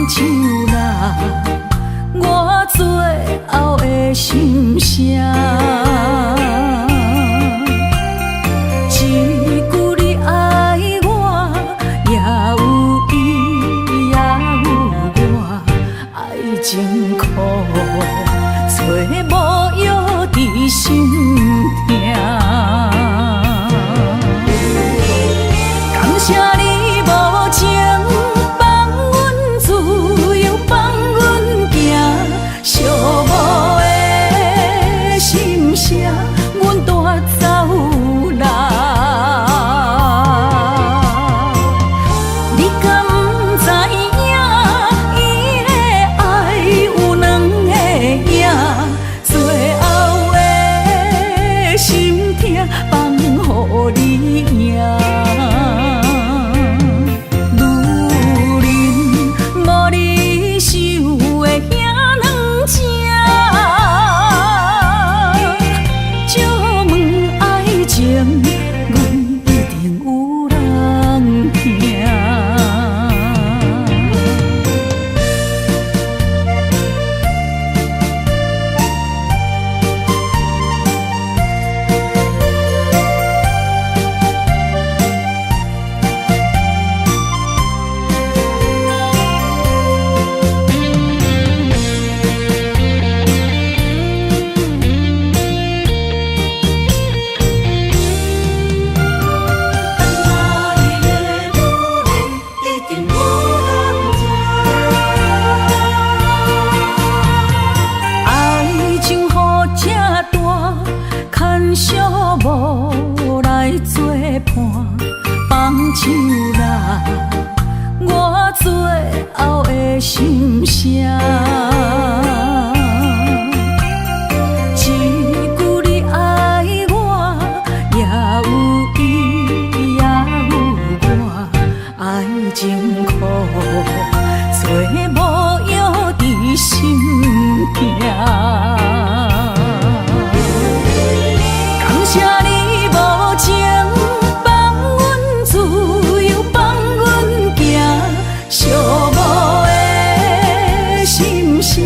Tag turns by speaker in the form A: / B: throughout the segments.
A: 手啦，我最後的心聲。一句你愛我，也有伊，也有我，愛情苦，揣無藥治心疼。感謝你無情，放阮自由，放阮行，寂寞的心聲，阮帶走啦。你敢知影？伊的愛有兩个影，最後的心疼放予你贏。女人無你想的遐軟情，借問愛情，阮一定有人疼。
B: 等來的女人一定有人疼。
A: 愛情予這大，牽寂寞來作伴，放手啦，我最後的心聲。一句你愛我，也有伊，也有我，愛情苦，揣無藥治心疼。感謝你無情，放阮自由，放阮行，寂寞的心聲。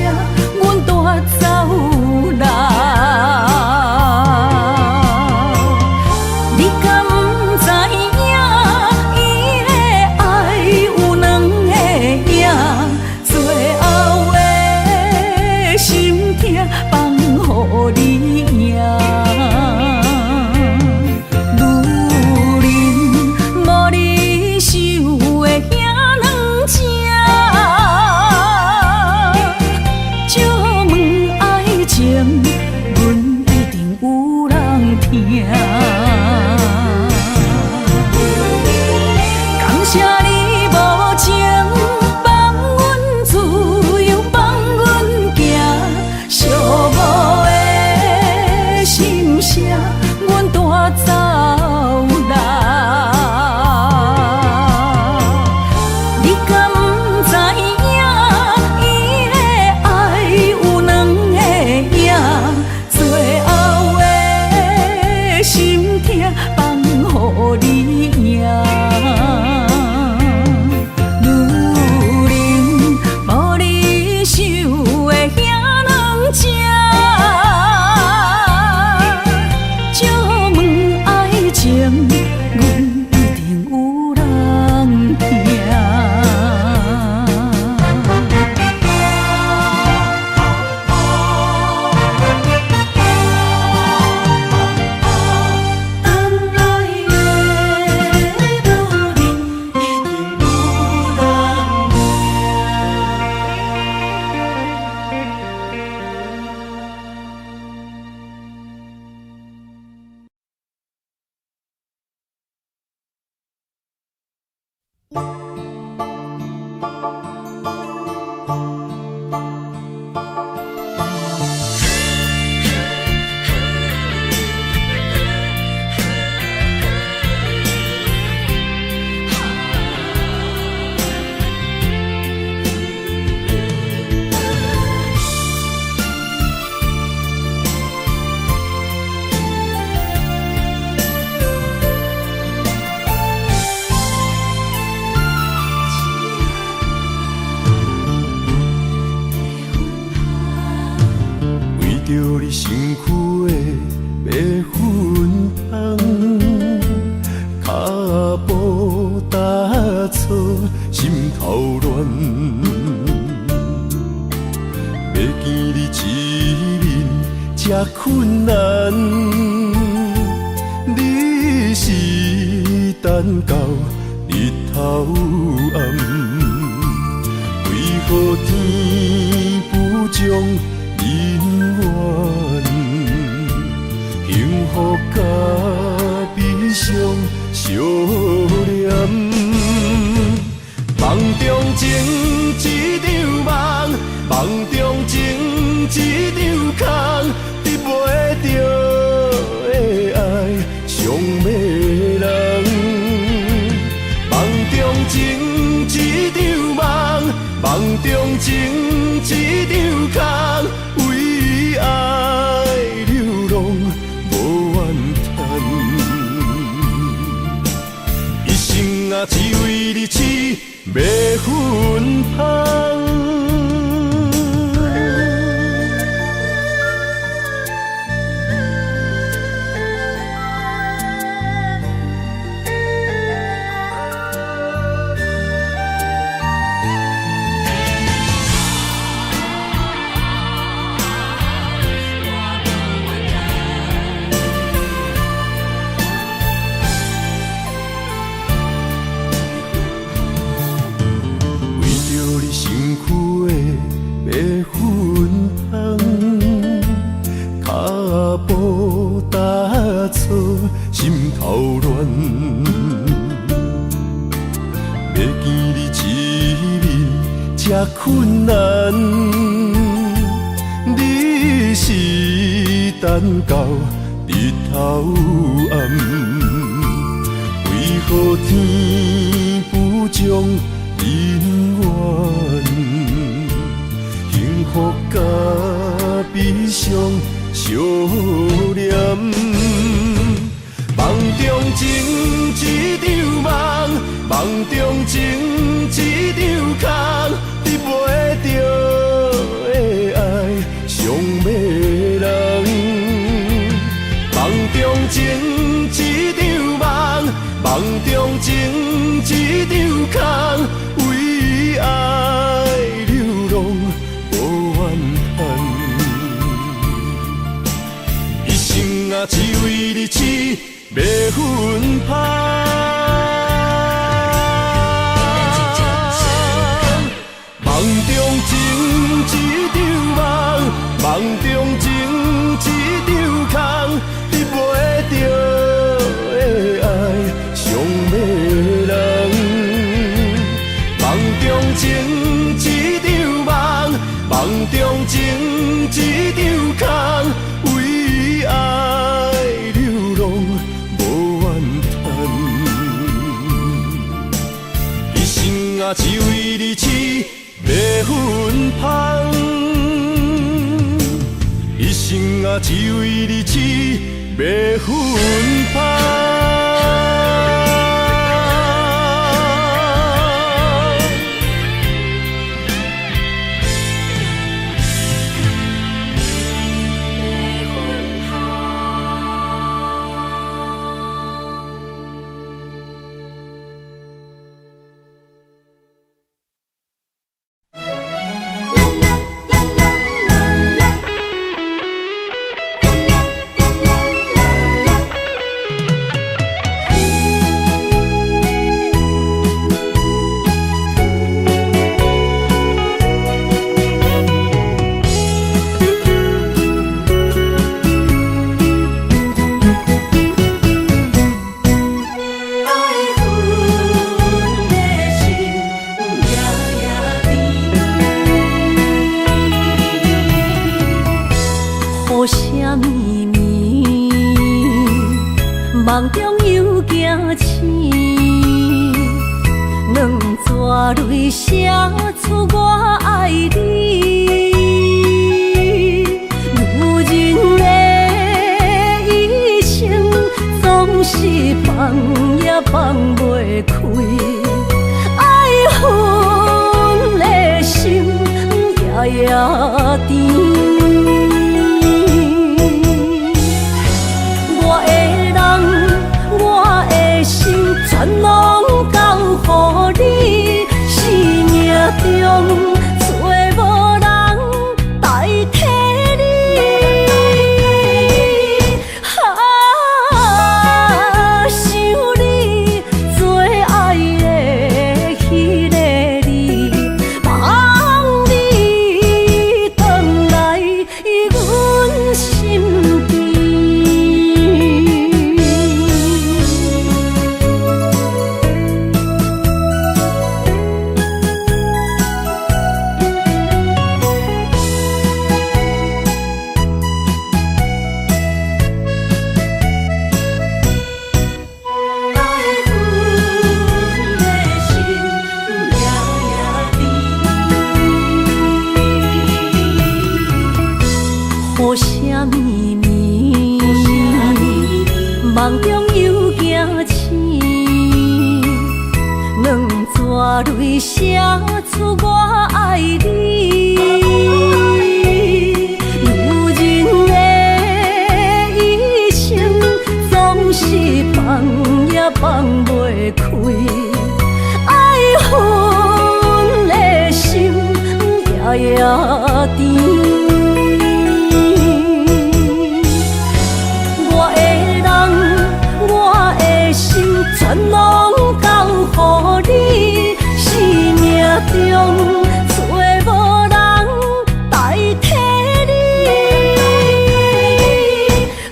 B: 著你身軀的白粉香，跤步踏錯，心頭亂。欲見你一面這困難，你是等到日頭暗，為何天不將人怨？幸福佮悲傷相連。夢中情一場夢，夢中情一場空，得袂著的愛傷迷人。夢中情一場夢，夢中情一場空，為愛流浪無怨嘆。一生啊，只為你痴迷芬芳。為著你身軀的白粉香，跤步踏錯，心頭亂。欲見你一面這困難，你是等到日頭暗，為何天不將人怨？幸福佮悲傷相連。夢中情一場夢，夢中情一場空，得袂著的愛傷迷人。夢中情一場夢，夢中情一場空，為愛流浪無怨嘆。一生啊，只為你痴迷芬芳。夢中情一場夢，夢中情一場空，得袂著的愛傷迷人。夢中情一場夢，夢中情一場空，為愛流浪無怨嘆。一生啊，只為你痴迷芬芳。一生啊，只為你痴迷芬芳。
A: 愛阮的心夜夜甜，雨声绵绵，梦中又惊醒，两撮泪写出我愛你。女人的一生總是放也放袂開，愛恨的心夜夜甜。雨声绵绵，梦中又惊醒，两撮泪写出我爱你。女人的一生总是放也放袂开，愛恨的心夜夜甜。我的人，我的心，全攏交予你，生命中找無人代替你。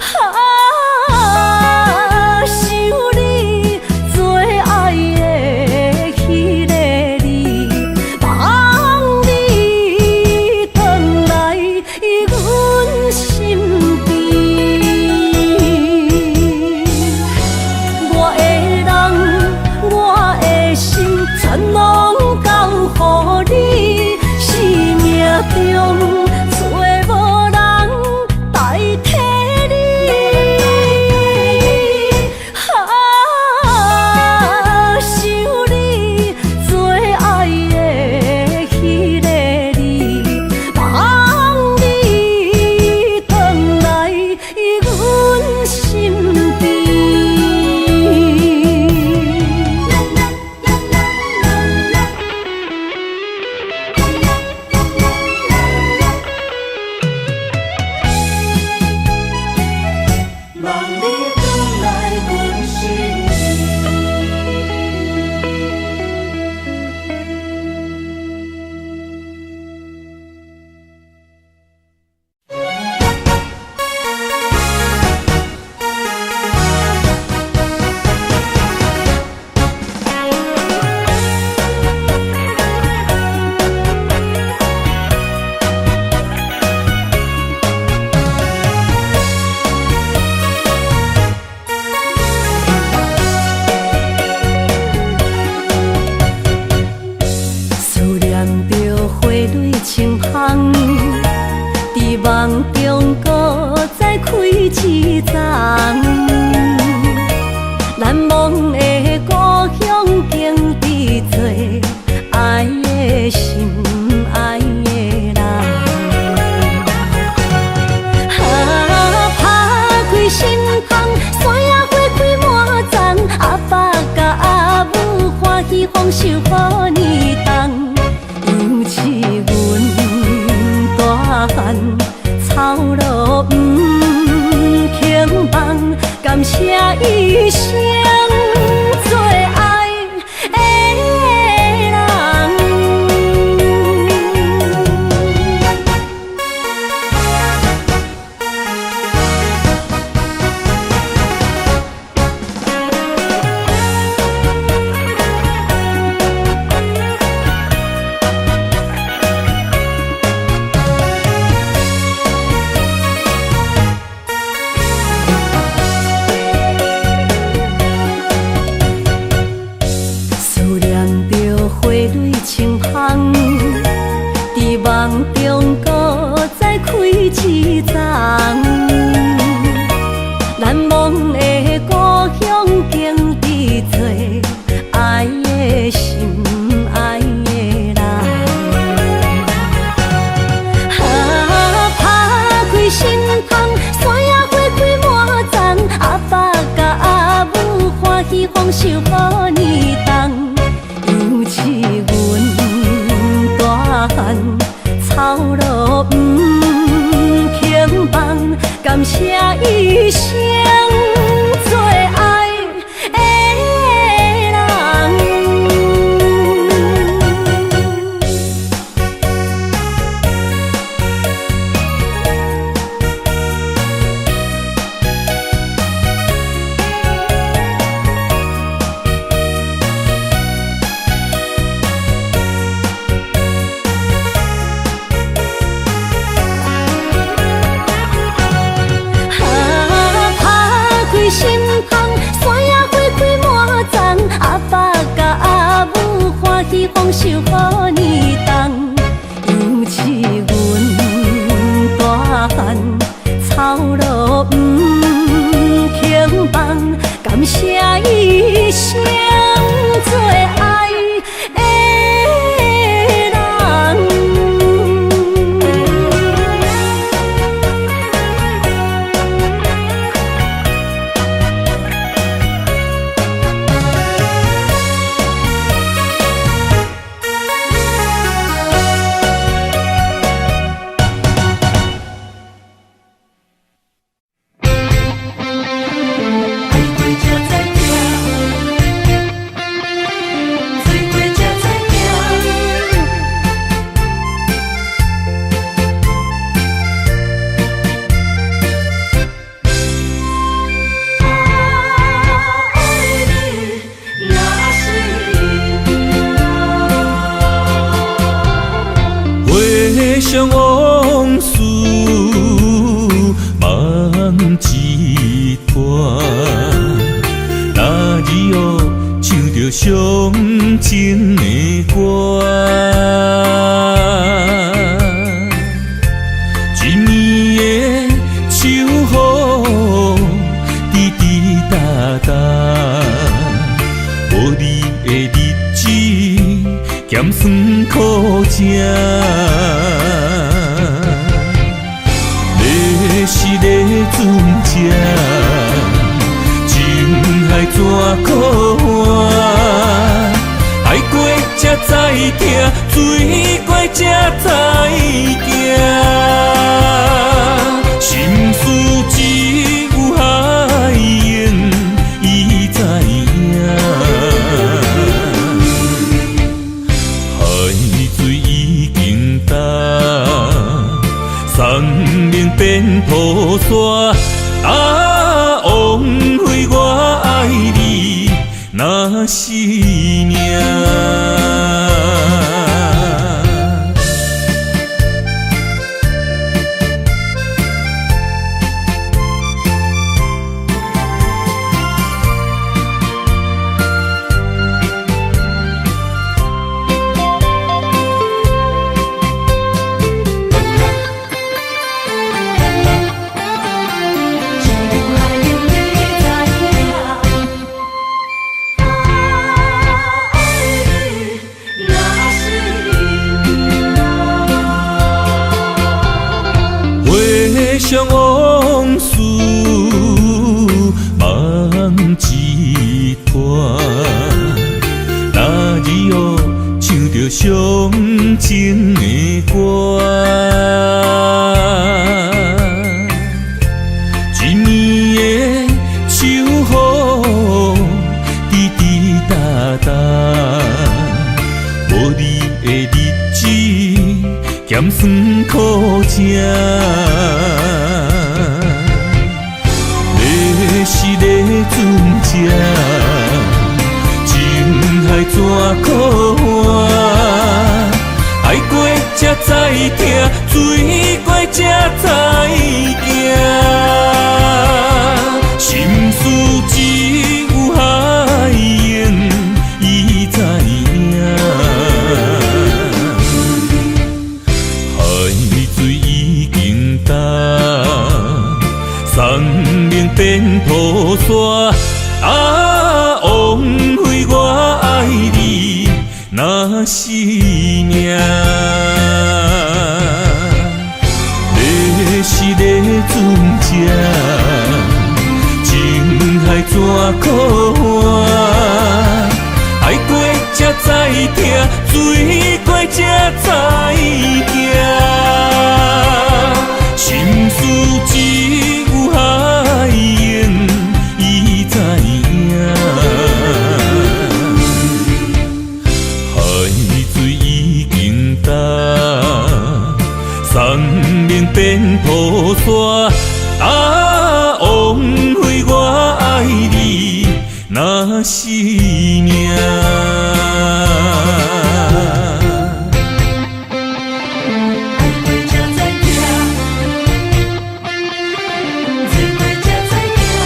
A: 啊，想你最愛的彼个你，望你轉來阮身邊。我的人，我的心，全攏交予你，生命中找無人代替你。啊，想你最愛的彼个你，望你轉來阮身邊。
B: 望你轉來阮身邊。
A: 思念著花蕊清芳，佇夢中閣再開一叢。難忘的故鄉景致多，愛的心，愛的人。啊，拍開心窗，山野花開滿叢，阿爸佮阿母歡喜豐收好年冬。尤其阮大漢，操勞毋肯放，感謝一生最愛的人。思念著花蕊清芳，佇夢中閣再開一叢。難忘的故鄉景致多，愛的心，愛的人。啊，拍開心窗，山野花開滿叢，阿爸佮阿母歡喜豐收好年冬。尤其阮大漢，操勞毋肯放，感謝一生最愛的人。啊，拍開心窗，山野花開滿叢，阿爸佮阿母歡喜豐收好年冬。尤其阮大漢，
C: 咸酸苦食。你是咧船只，情海怎苦换？爱过才知疼，醉过才知行。心事只有海湧伊知影。海水已經乾，山盟變土沙。啊，枉費我愛你，若是命。
A: 只有海湧你知影，愛你若是命。
C: 回想往事，夢一團，那日哦，唱著傷情的歌，一暝的秋雨，滴滴答答，無你的日子，鹹酸苦食。你是咧船只，情海怎苦换？愛過才知疼，醉過才知行。心事只有海湧伊知影。海水已經乾，山盟變土沙。啊，枉費我愛你，若是命。你是咧船只，情海怎苦换？愛過才知疼，醉過才知行。心事只有海湧伊知影。海水已經乾，山盟變土沙。啊，枉費我愛你，若是命。
A: 愛過才知疼，醉過才知行。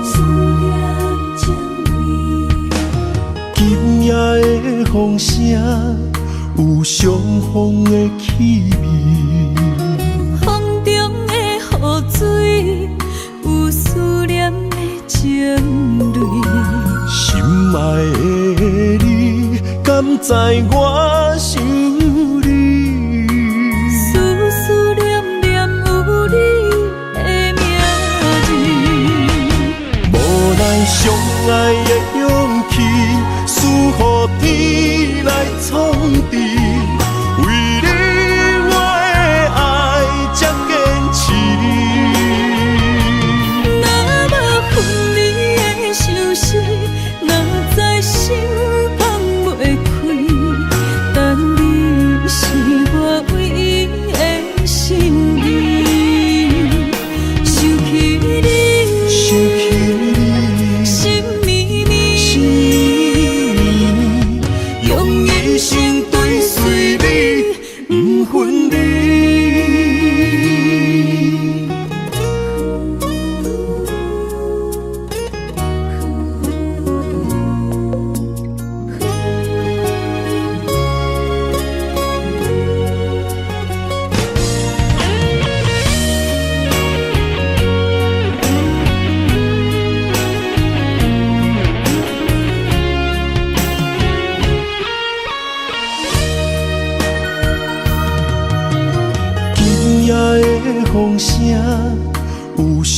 A: 思念情味。
B: 今夜的風聲有傷風的氣味，
A: 風中的雨水有思念的情淚。
B: 心愛的你，敢知我想你？
A: 思思念念有你的名字。
B: 無奈相愛的勇氣，輸予天來創治。為你我的愛這堅持。
A: 若無分離的相思，哪知心放袂開。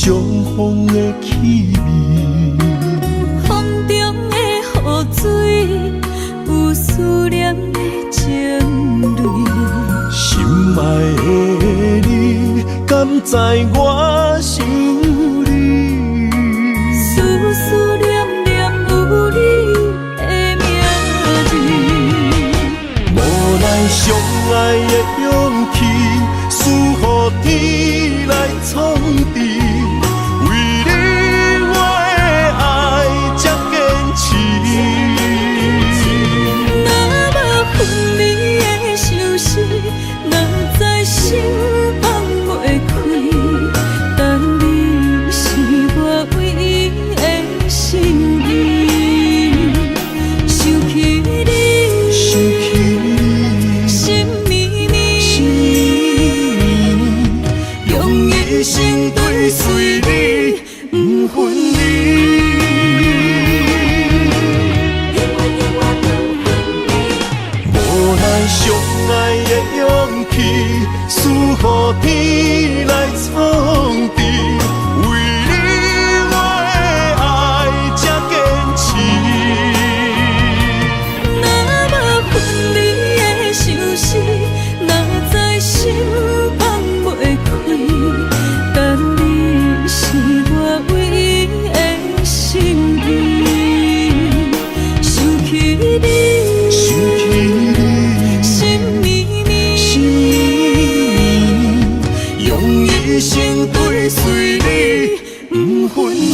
B: 相逢的氣味。
A: 風中的雨水，有思念的情淚。
B: 心愛的你，敢知我想你？
A: 思思念念有你的名字。
B: 無奈相愛的勇氣，輸予天來創治。為你我的愛這堅持。
A: 若無分離的相思，哪知心放袂開。但你是我唯一的心意。想起你，
B: 想起你，
A: 心绵绵，
B: 心绵绵，用一生追隨你，不分離。
A: 永遠永遠不分離。
B: 無奈相愛的勇氣，輸予天來創治。為你我的愛這堅持。
A: 若無分離的相思，哪知心放袂開。但你是我唯一的心意。想起你，
B: 想起你，
A: 心绵绵，
B: 心绵绵，用一生追隨你，不分離。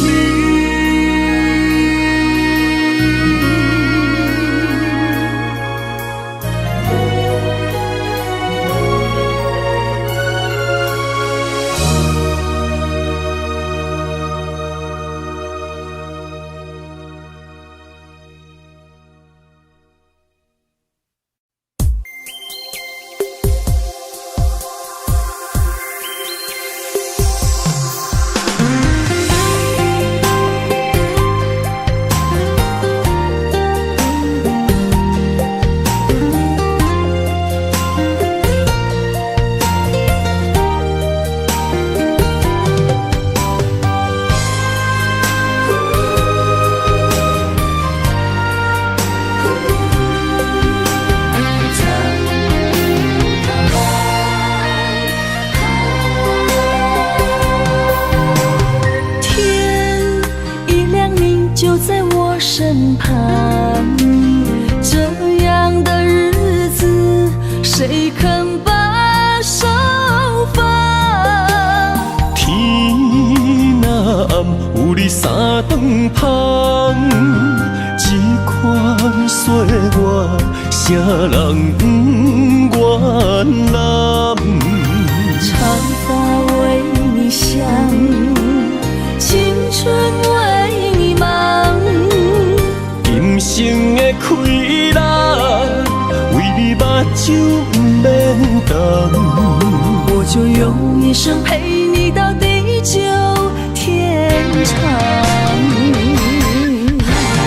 A: 天一亮，你就在我身旁。這樣的日子，誰肯把手放？
B: 天若暗，有你三頓芳，這款歲月，啥人不願攬？
A: 長髮為你想，青春為你忙。
B: 今生的氣力，為你目睭不免澹。
A: 我就用一生陪你到地久天長。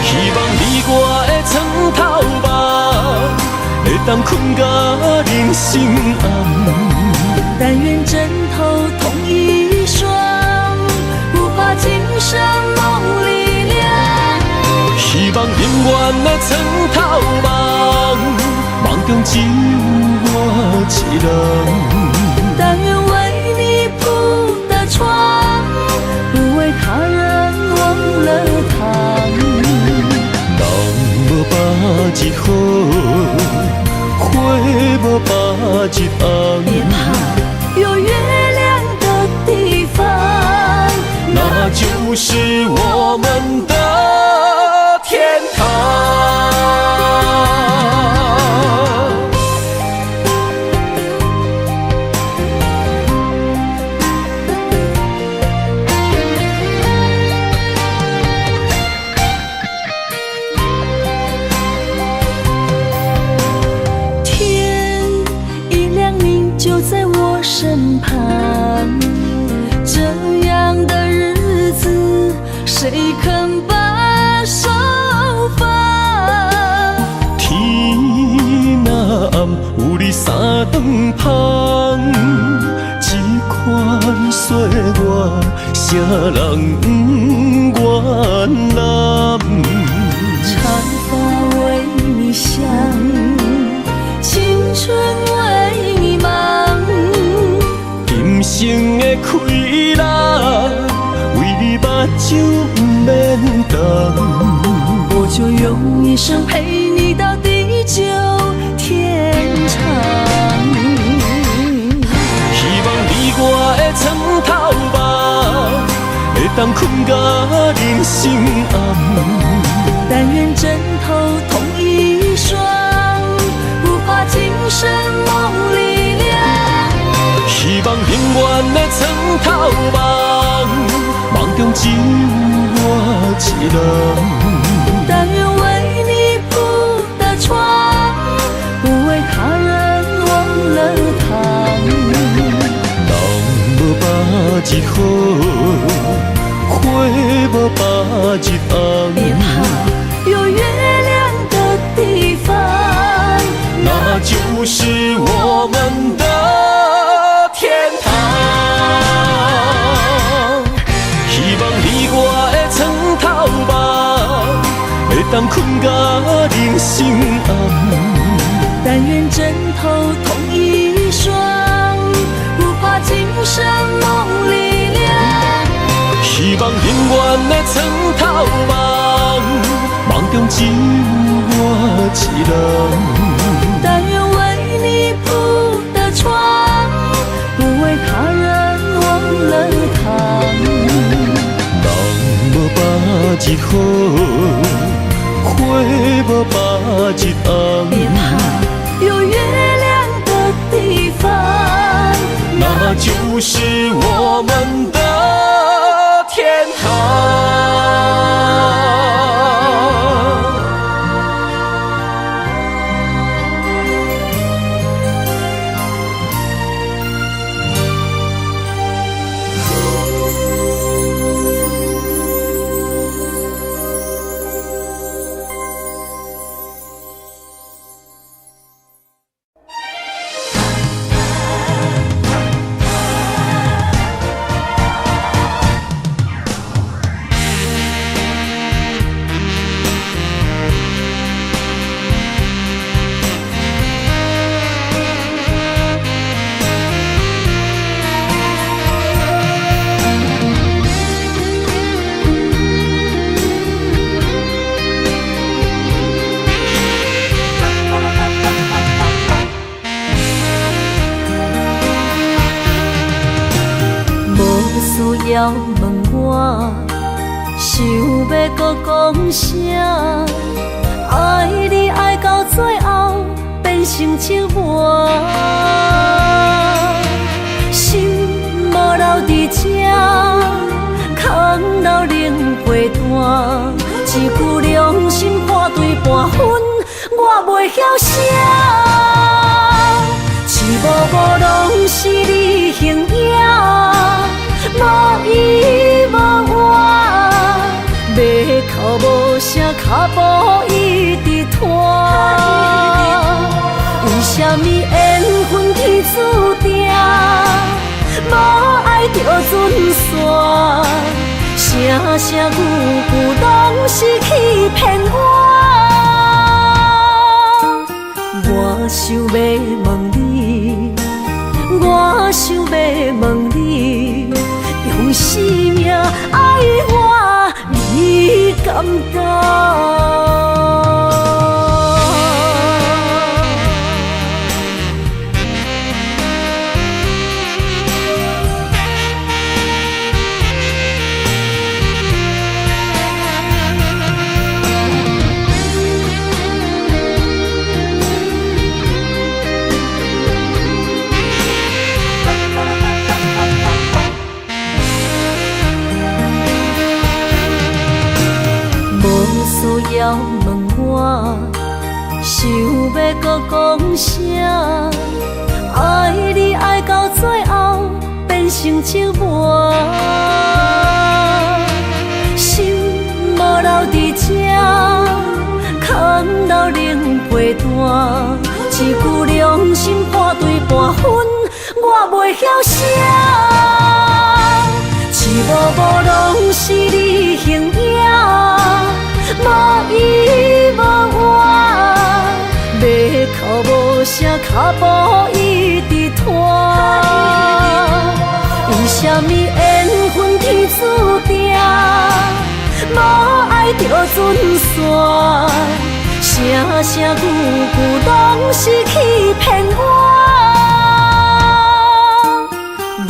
B: 希望你我的床頭夢，會當睏到人生暗。
A: 但願枕頭同一雙，不怕今生夢裡涼。
B: 希望永遠的床頭夢，夢中只有我一人。
A: 但願為你鋪的床，不為他人忘了躺。
B: 人無百日好，花無百日紅。
A: 別怕，有月亮的地方，
B: 那就是我們的天堂。
A: 天一亮，你就在我身旁。這樣的日子，誰肯把手放？
B: 天若暗，有你三頓芳，這款歲月，啥啥人不原谅？
A: 长髮為你想，青春為你忙。
B: 今生的氣力，為你目睭毋免瞪。
A: 我就用一生陪你到地久天長。
B: 希望你我的床頭夢，會當睏甲人生暗。
A: 但願枕頭同一雙，不怕今生夢裡涼。
B: 希望永遠的床頭夢，夢中只有我一人。
A: 但願為你鋪的床，不為他人忘了躺。
B: 人無百日好，花無百日紅。
A: 別怕，有月亮的地方，
B: 那就是我們的天堂。希望你我的床頭夢，會當睏甲人生暗。
A: 但願枕頭同一雙，不怕今生夢裡涼。
B: 希望永遠的床頭夢，夢中只有我一人。
A: 但願為你鋪的床，不為他人忘了躺。
B: 人無百日好，花無百日紅。
A: 別怕，有月亮的地方，
B: 那就是我們的天堂。
A: 要問我，想欲閣講啥？愛你愛到最後變成折磨，心無留佇這，空留冷被單。一句良心半對半分，我袂曉寫。一幕幕攏是你形影。無依無倚，欲哭無聲，跤步一直拖。為啥物緣分天注定，無愛就準散？聲聲句句攏是欺騙我。我想欲問你，我想欲問你。用生命愛我，你敢當？要問我，想欲閣講啥？愛你愛到最後變成折磨，心無留佇這，空留冷被單。一句良心半對半分，我袂曉寫。一幕幕攏是你形影，無依無我，欲哭無聲，跤步一直拖。為啥物緣分天注定，無愛就陣散，聲聲句句攏是欺騙我。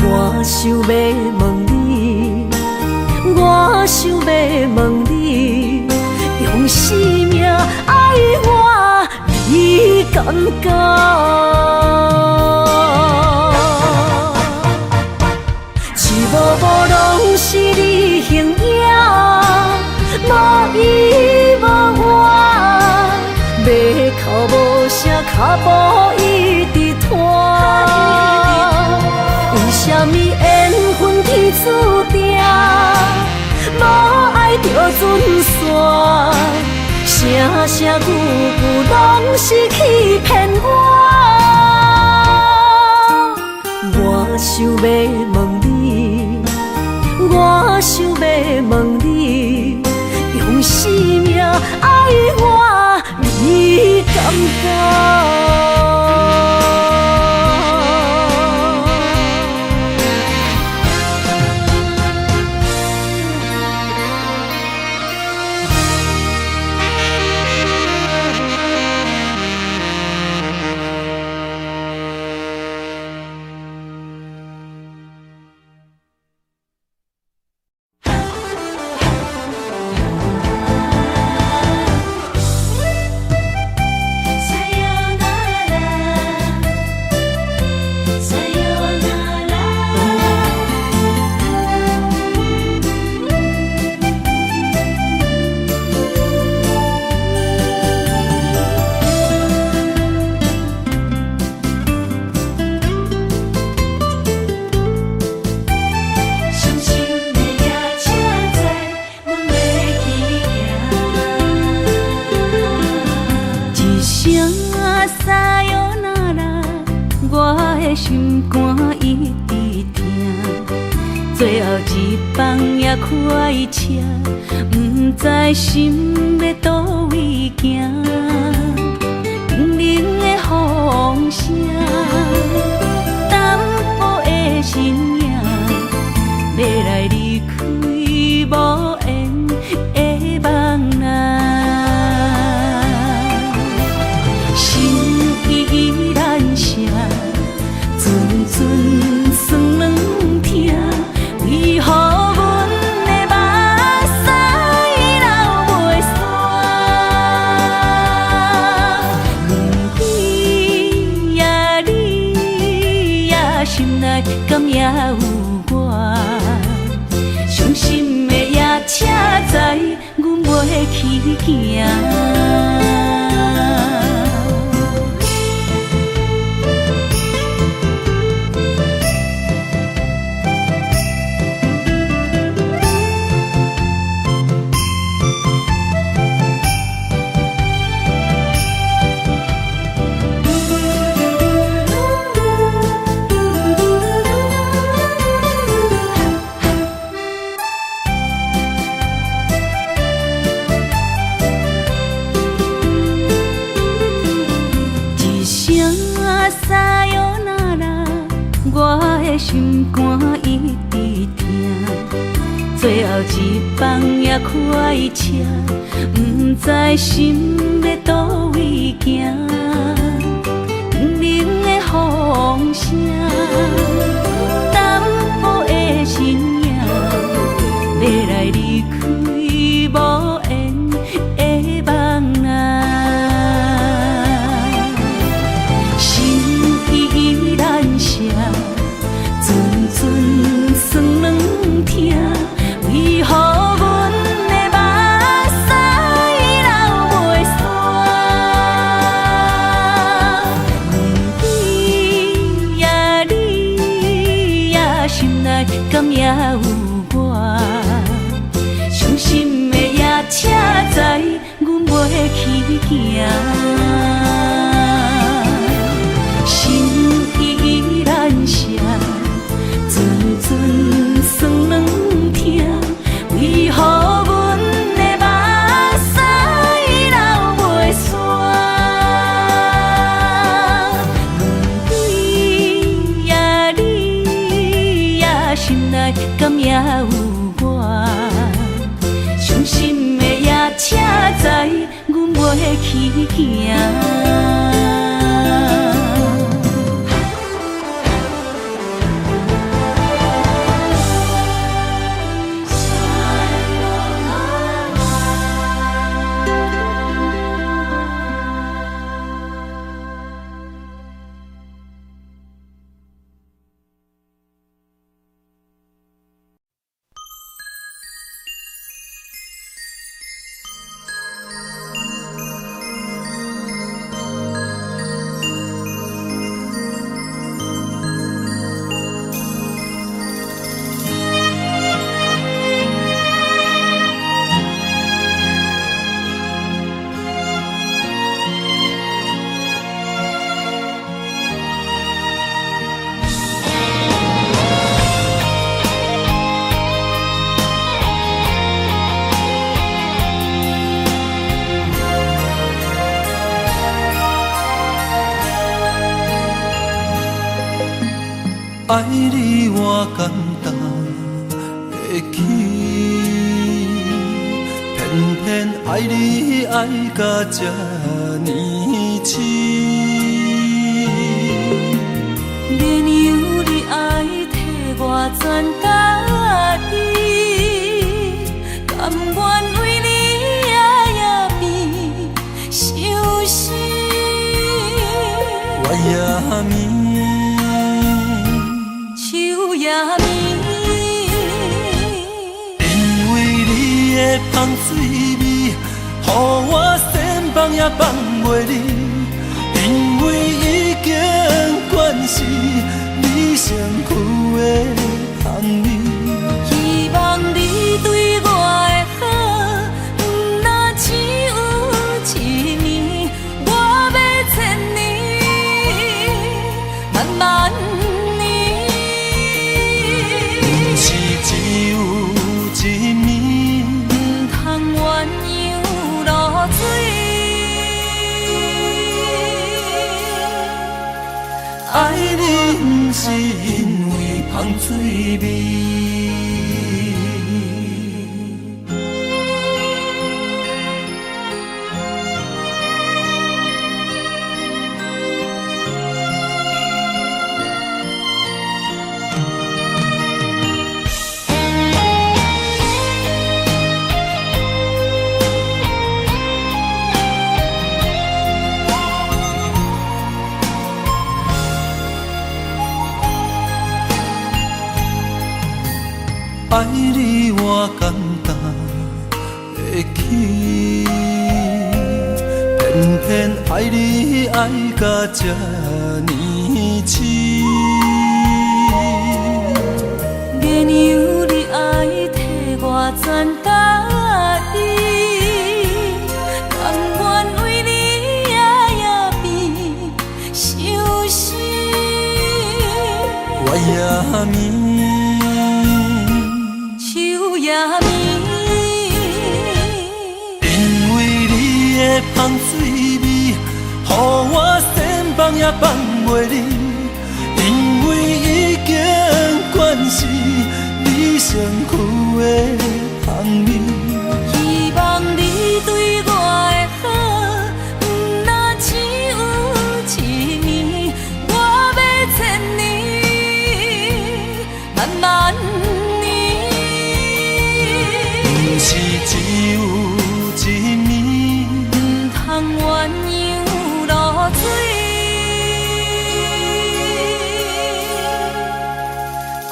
A: 我想欲問你，我想欲問你，用生命愛我，你敢敢？一幕幕攏是你形影，無依無我，欲哭無聲，跤步一直拖。為啥物緣分天注定，無愛就陣散，聲聲句句攏是欺騙我。我想欲問你，我想欲問你，用生命愛我，你敢敢？
D: 傷心的夜車載，阮欲去行。一聲さよなら，我的心肝一直疼。最後一班也開車，毋知心欲佗位行。冰冷的風聲，淡薄的身影，欲來離開無緣的夢啊，心意難捨，陣陣酸軟疼，為何阮的目屎流袂煞？你呀你呀，心內敢也有我？傷心的夜車載，阮袂去行。一聲さよなら，我的心肝一直疼。最後一班也開車，毋知心欲佗位行。冰冷的風聲，淡薄的身影，欲來離開無緣的夢啊。心意難捨，陣陣酸軟疼，為何阮的目屎流袂煞？你呀你呀，心內敢也有我？傷心的夜車載，阮袂去行。心意難捨，陣陣酸軟疼，行。
B: 爱你我简单会起，偏偏爱你爱甲这呢痴。
A: 免由你爱替我全家己，甘愿为你夜夜变相思。
B: 月也暝，
A: 秋也暝，
B: 因为你的香水味，予我想放也放袂离。因为已经惯是你身躯的香味，
A: 希望你对我的好，毋若只有一暝，我欲千年，万万年。
B: 毋是只有一暝，
A: 毋通鸳鸯落水。
B: 爱你毋是因为香水味。爱你我简单会起，偏偏爱你爱甲这呢痴。
A: 免由你爱替我全家己，甘愿为你夜夜变相思。
B: 月也暝，
A: 秋也暝，
B: 因为你的香水味，予我想放也放袂离。因为已经惯是你身躯的香味，
A: 希望你对我的好，毋若只有一暝，我欲千年，万万年。
B: 毋是只有一暝，
A: 毋通鸳鸯落水。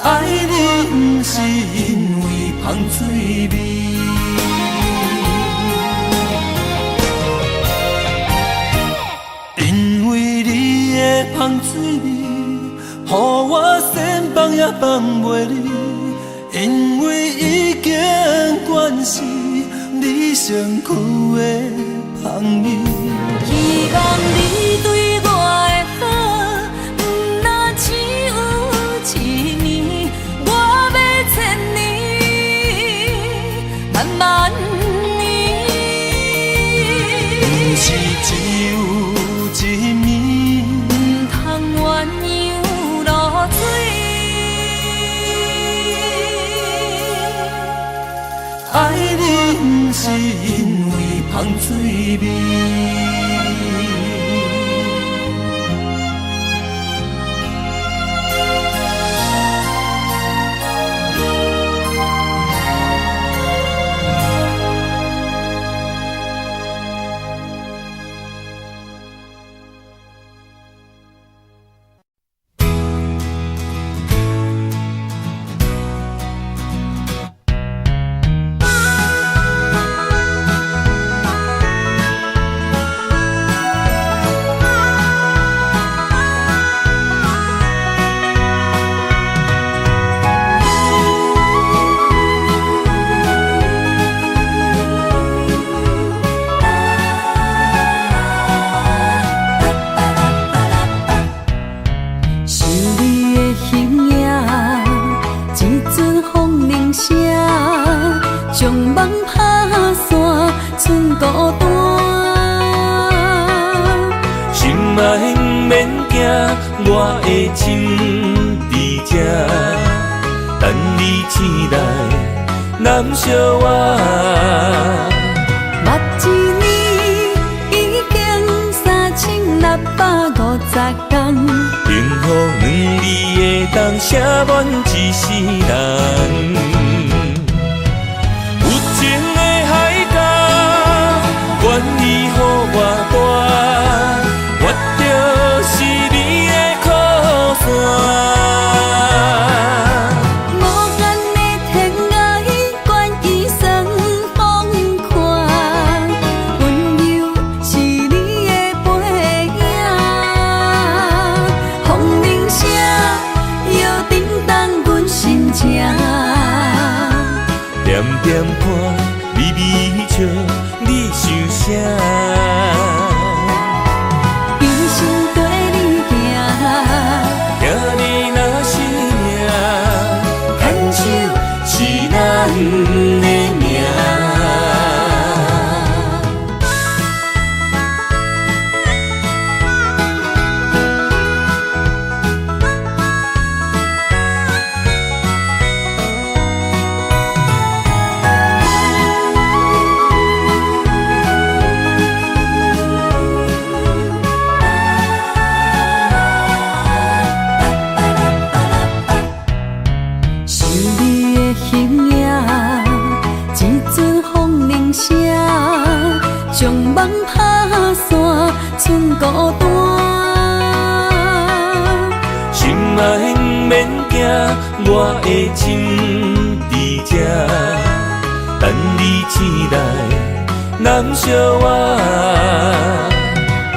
B: 爱你毋是因为香水味。因为你的香水味，予我想放也放袂离。因为已经惯是你身躯的香味，
A: 希望你对我的好，毋若只有一暝，我欲千年，万万年。
B: 毋是只有一暝，
A: 毋通鸳鸯落水。
B: 爱你毋是因为香水味。
A: 將夢拍散，剩孤單。
C: 心愛毋免驚，我的心佇這，等你醒來，攬惜我。
A: 目一年已經3650天，
C: 幸福兩字會當寫滿一世人。有情的海角，願意予我帶，我就是你的靠山。
A: 無限的天涯，願意算風寒，溫柔是你的背影。風鈴聲搖振動阮心情。
C: 恬恬看，微微笑，你想啥？
A: 一生綴你行，
C: 聽你若是命，牽手是咱的命。
A: 想你的形影，一陣風鈴聲，將夢拍散，剩孤單。
C: 心愛毋免驚，我的心佇這，等你醒來，攬惜我。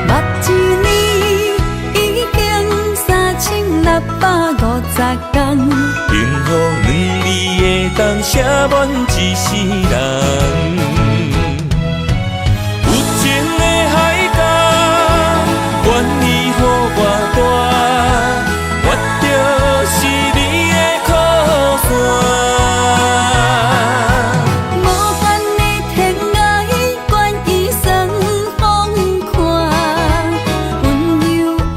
A: 目一年已經3650天，
C: 幸福兩字會當寫滿一世人。有情的海角，願意予我帶，我就是你的靠山。
A: 無限的天涯，願意算風寒，溫柔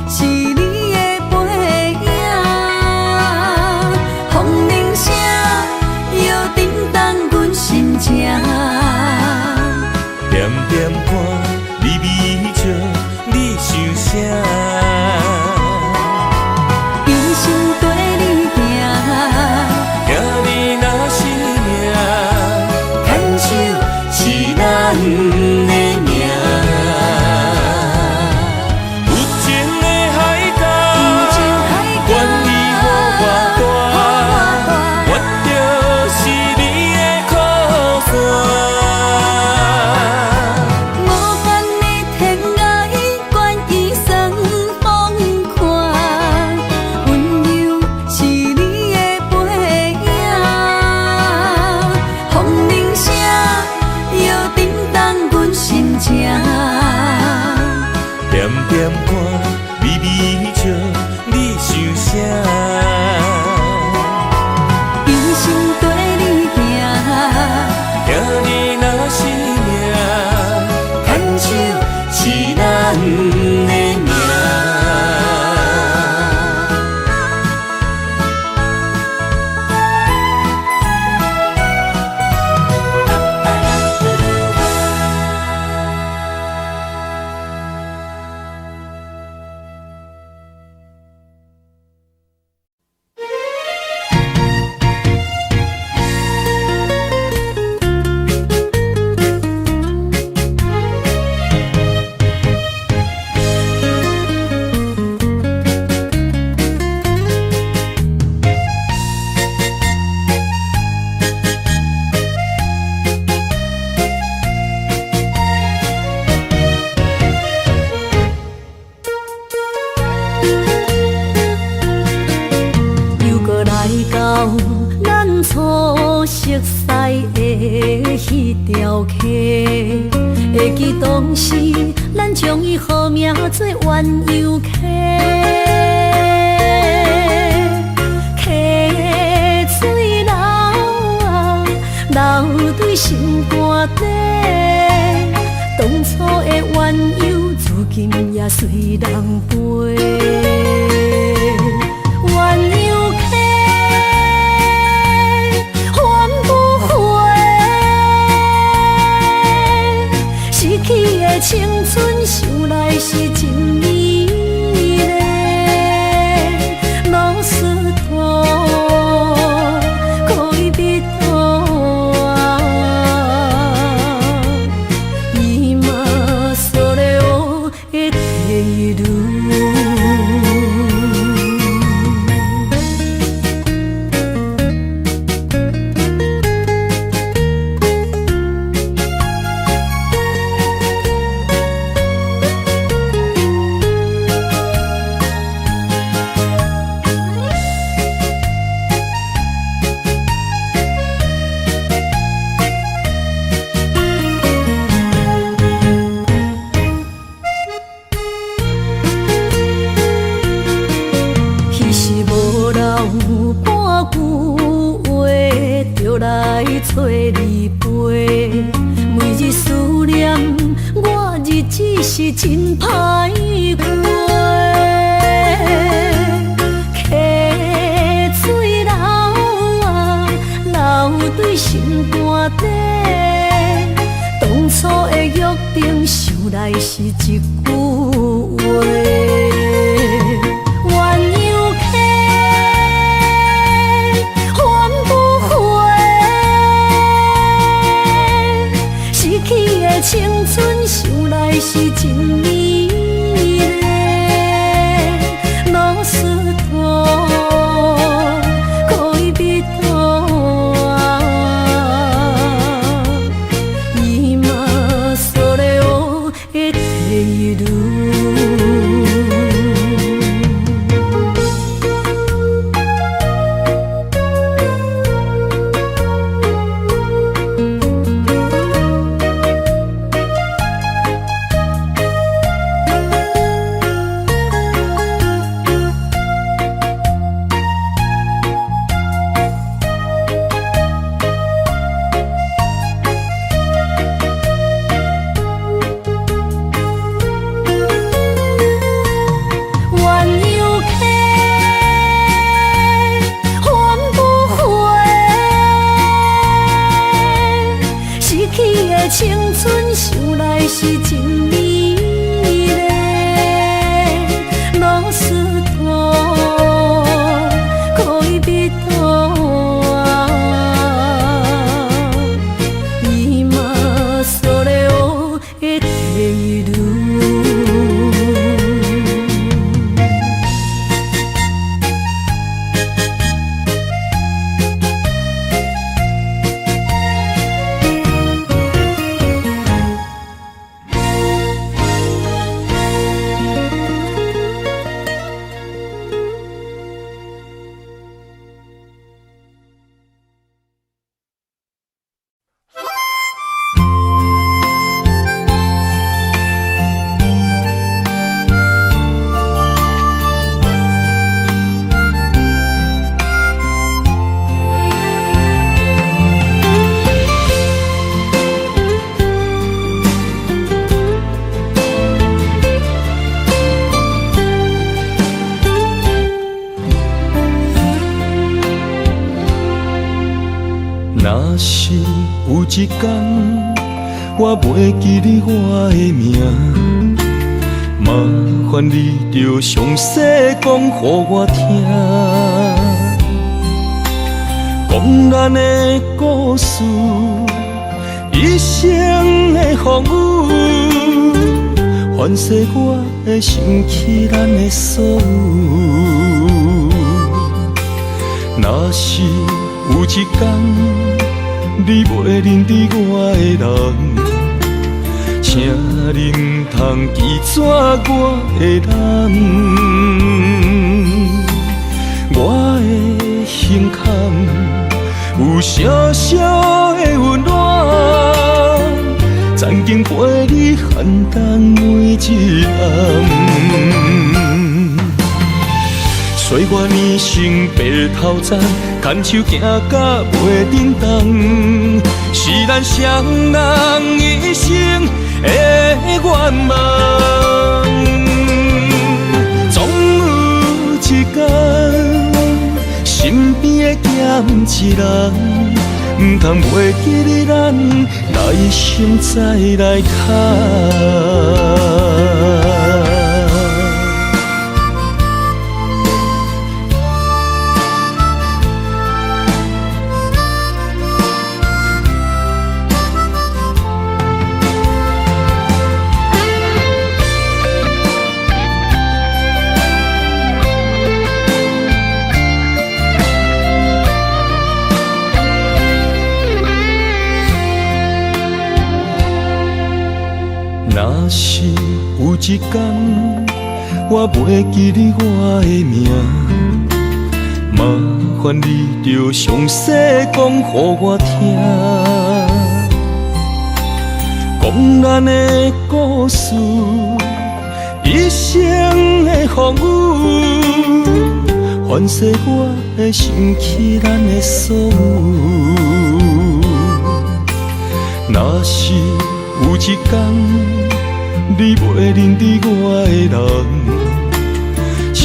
A: 是你的背影。風鈴聲搖振動阮心情。
C: 恬恬看，微微笑，你想啥？
A: 一生綴你行，
C: 聽你若是命，牽手是咱的命。有情的海角，願意予我帶，我就是你的靠山。
A: 無限的天涯，願意算風寒，溫柔是你的背影。風鈴聲搖振動阮心情。
C: 恬恬看，微微笑，你想啥？
A: 一生綴你行，
C: 聽你若是命，牽手是咱的命。
D: 又閣來到咱初熟似的彼條溪，會記當時咱將伊號名做鴛鴦溪。溪水流啊，流
A: 留對心肝底。當初的鸳鸯，如今也隨人飛。鸳鸯溪，還不回，失去的青春，想來是真美麗。ロスト戀人は今それを得ている。彼時無留半句話，就來找你飛。每日思念，我日子是真歹過。溪水流啊，流對心肝底。當初的約定，想來是一句話。鸳鸯溪，還不回，失去的青春，想來是真美麗。ロスト戀人は今それを得ている。鸳鸯溪，還不回，失去的青春，想來是真美麗。ロスト戀人は今それを得ている。
B: 若是有一天，我袂記得我的名，麻煩你著詳細講予我聽，講咱的故事，一生的風雨，凡世我會想起咱的所有。若是有一天，你袂認得我的人，請你毋通記錯我的人。我的胸坎有小小的溫暖，曾經陪你寒冬每一暗。歲月年成白頭鬃，牽手行甲袂振動。
C: 咱雙人一生的願望。總有一天，身邊會減一人，毋通袂記得咱來生再來牽。若是有一天，我袂記得我的名，麻煩你著詳細講予我聽，講咱的故事，一生的風雨，凡世我會想起咱的所有。若是有一天，你袂認得我的人，請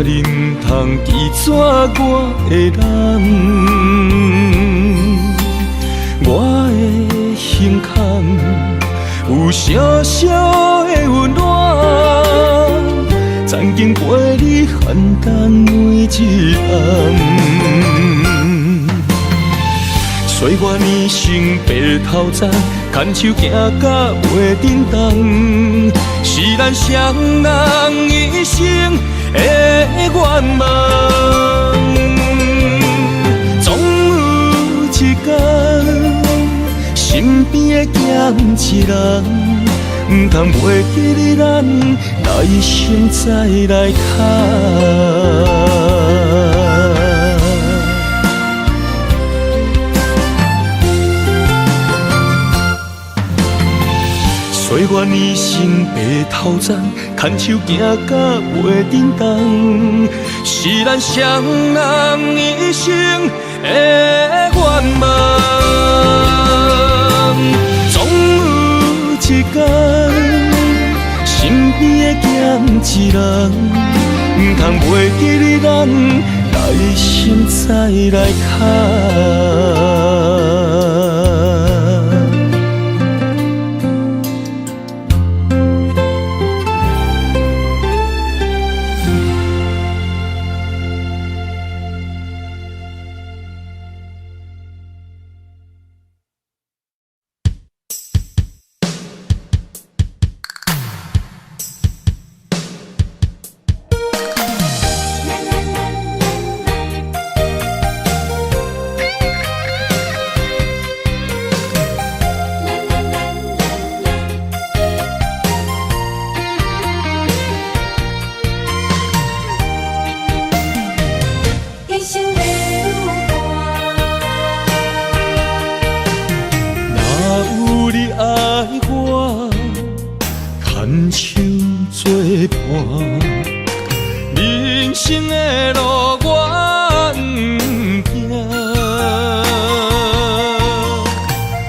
C: 你毋通拒絕我的人。我的胸坎有小小的溫暖，曾經陪你奮戰每一暗。歲月年成白頭鬃，牽手行甲袂振動，是咱雙人一生的願望。總有一天，身邊會減一人，毋通袂記得咱來生再來牽。歲月年成白頭鬃，牽手行甲袂振動，是咱雙人一生的願望。總有一天，身邊會減一人，毋通袂記得咱來生再來牽。
A: 一生的旅伴。
C: 若有你愛我，牽手作伴，人生的路我毋驚。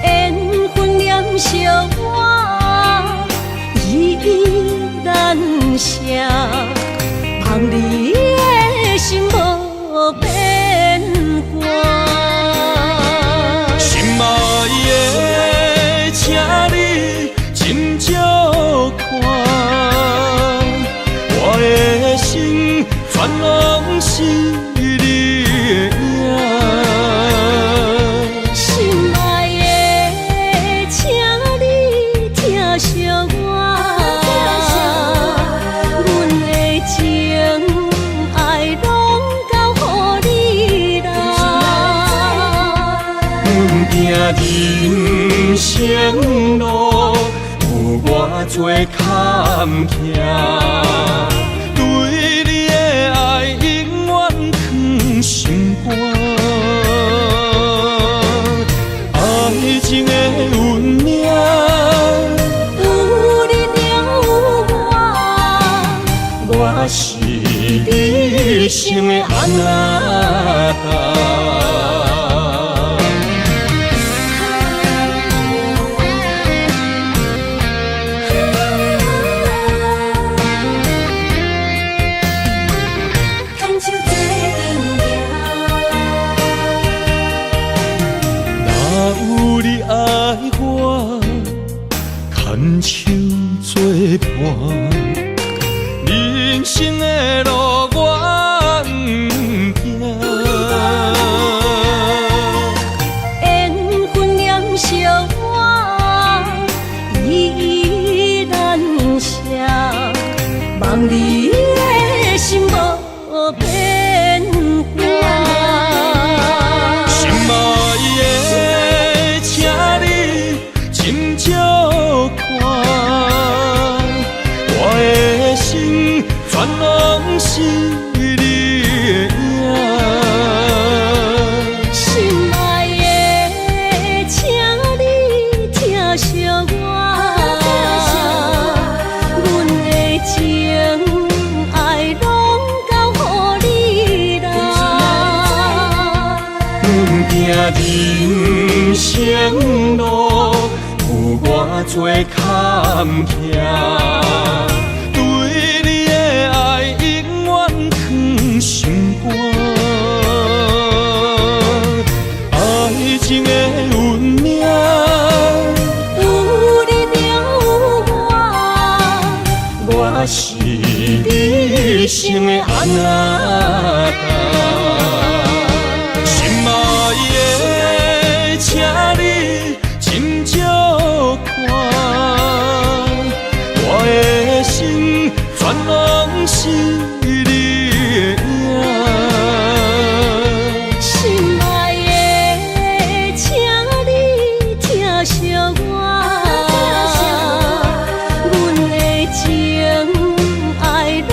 D: 緣分念相我，依依難捨，望你的心無變卦。
C: 心愛的，請你斟酌看，我的心全攏是你的影。
D: 心愛的，請你疼惜我，阮的情愛攏交予你啦。
C: 阮行人生路，有偌濟坎坷，對你的愛永遠藏心肝。愛情的運命，
D: 有你就有我，
C: 我是你一生的阿那達。生的路我毋惊。
D: 缘分念相我，依依难舍，望你的心无变化。
C: 心爱的，请你斟酌看，我的心全拢是你的影。
D: 心爱的，请你疼惜我，阮的情爱拢交予你啦。
C: 阮行人生路，有偌济坎坷，对你的爱永远藏心肝。爱情的运命，
D: 有你就有我，
C: 我是你一生的阿那达。心爱的，请你斟酌看，我的心全拢是你的影。
D: 心爱的，请你疼惜我，阮的情爱拢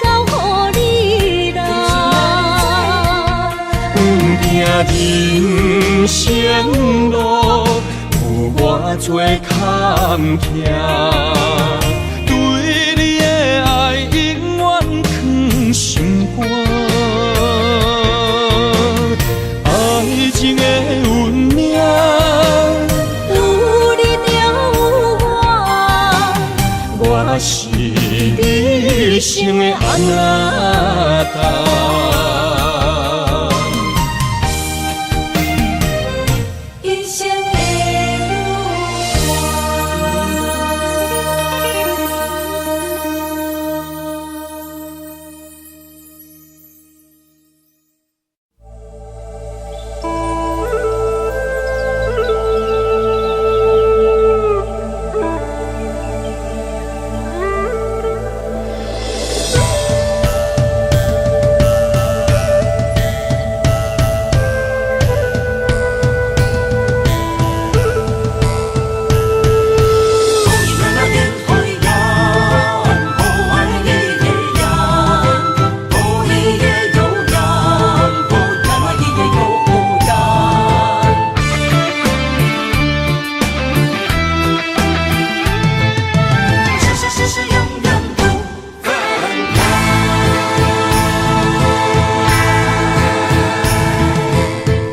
D: 交予你啦。
C: 阮行人生路，有偌济坎坷，对你的爱永远藏心肝。爱情的运命，
D: 有你就有我，
C: 我是你一生的阿那达。
A: 一生的有我。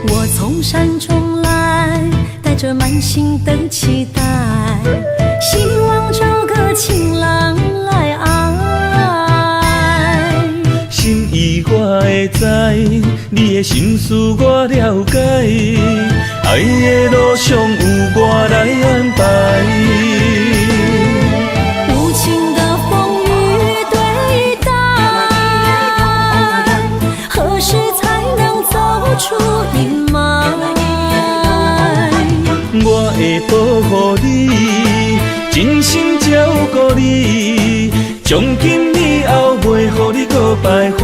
D: 我从山中来，带着满心的期待，希望找个情郎来爱。
C: 心意我会知，你的心思我了解，爱的路上有我来安排。
D: 无情的风雨对待，何时才能走出阴霾？
C: 我会保护你，真心照顾你，从今以后袂予你阁徘徊。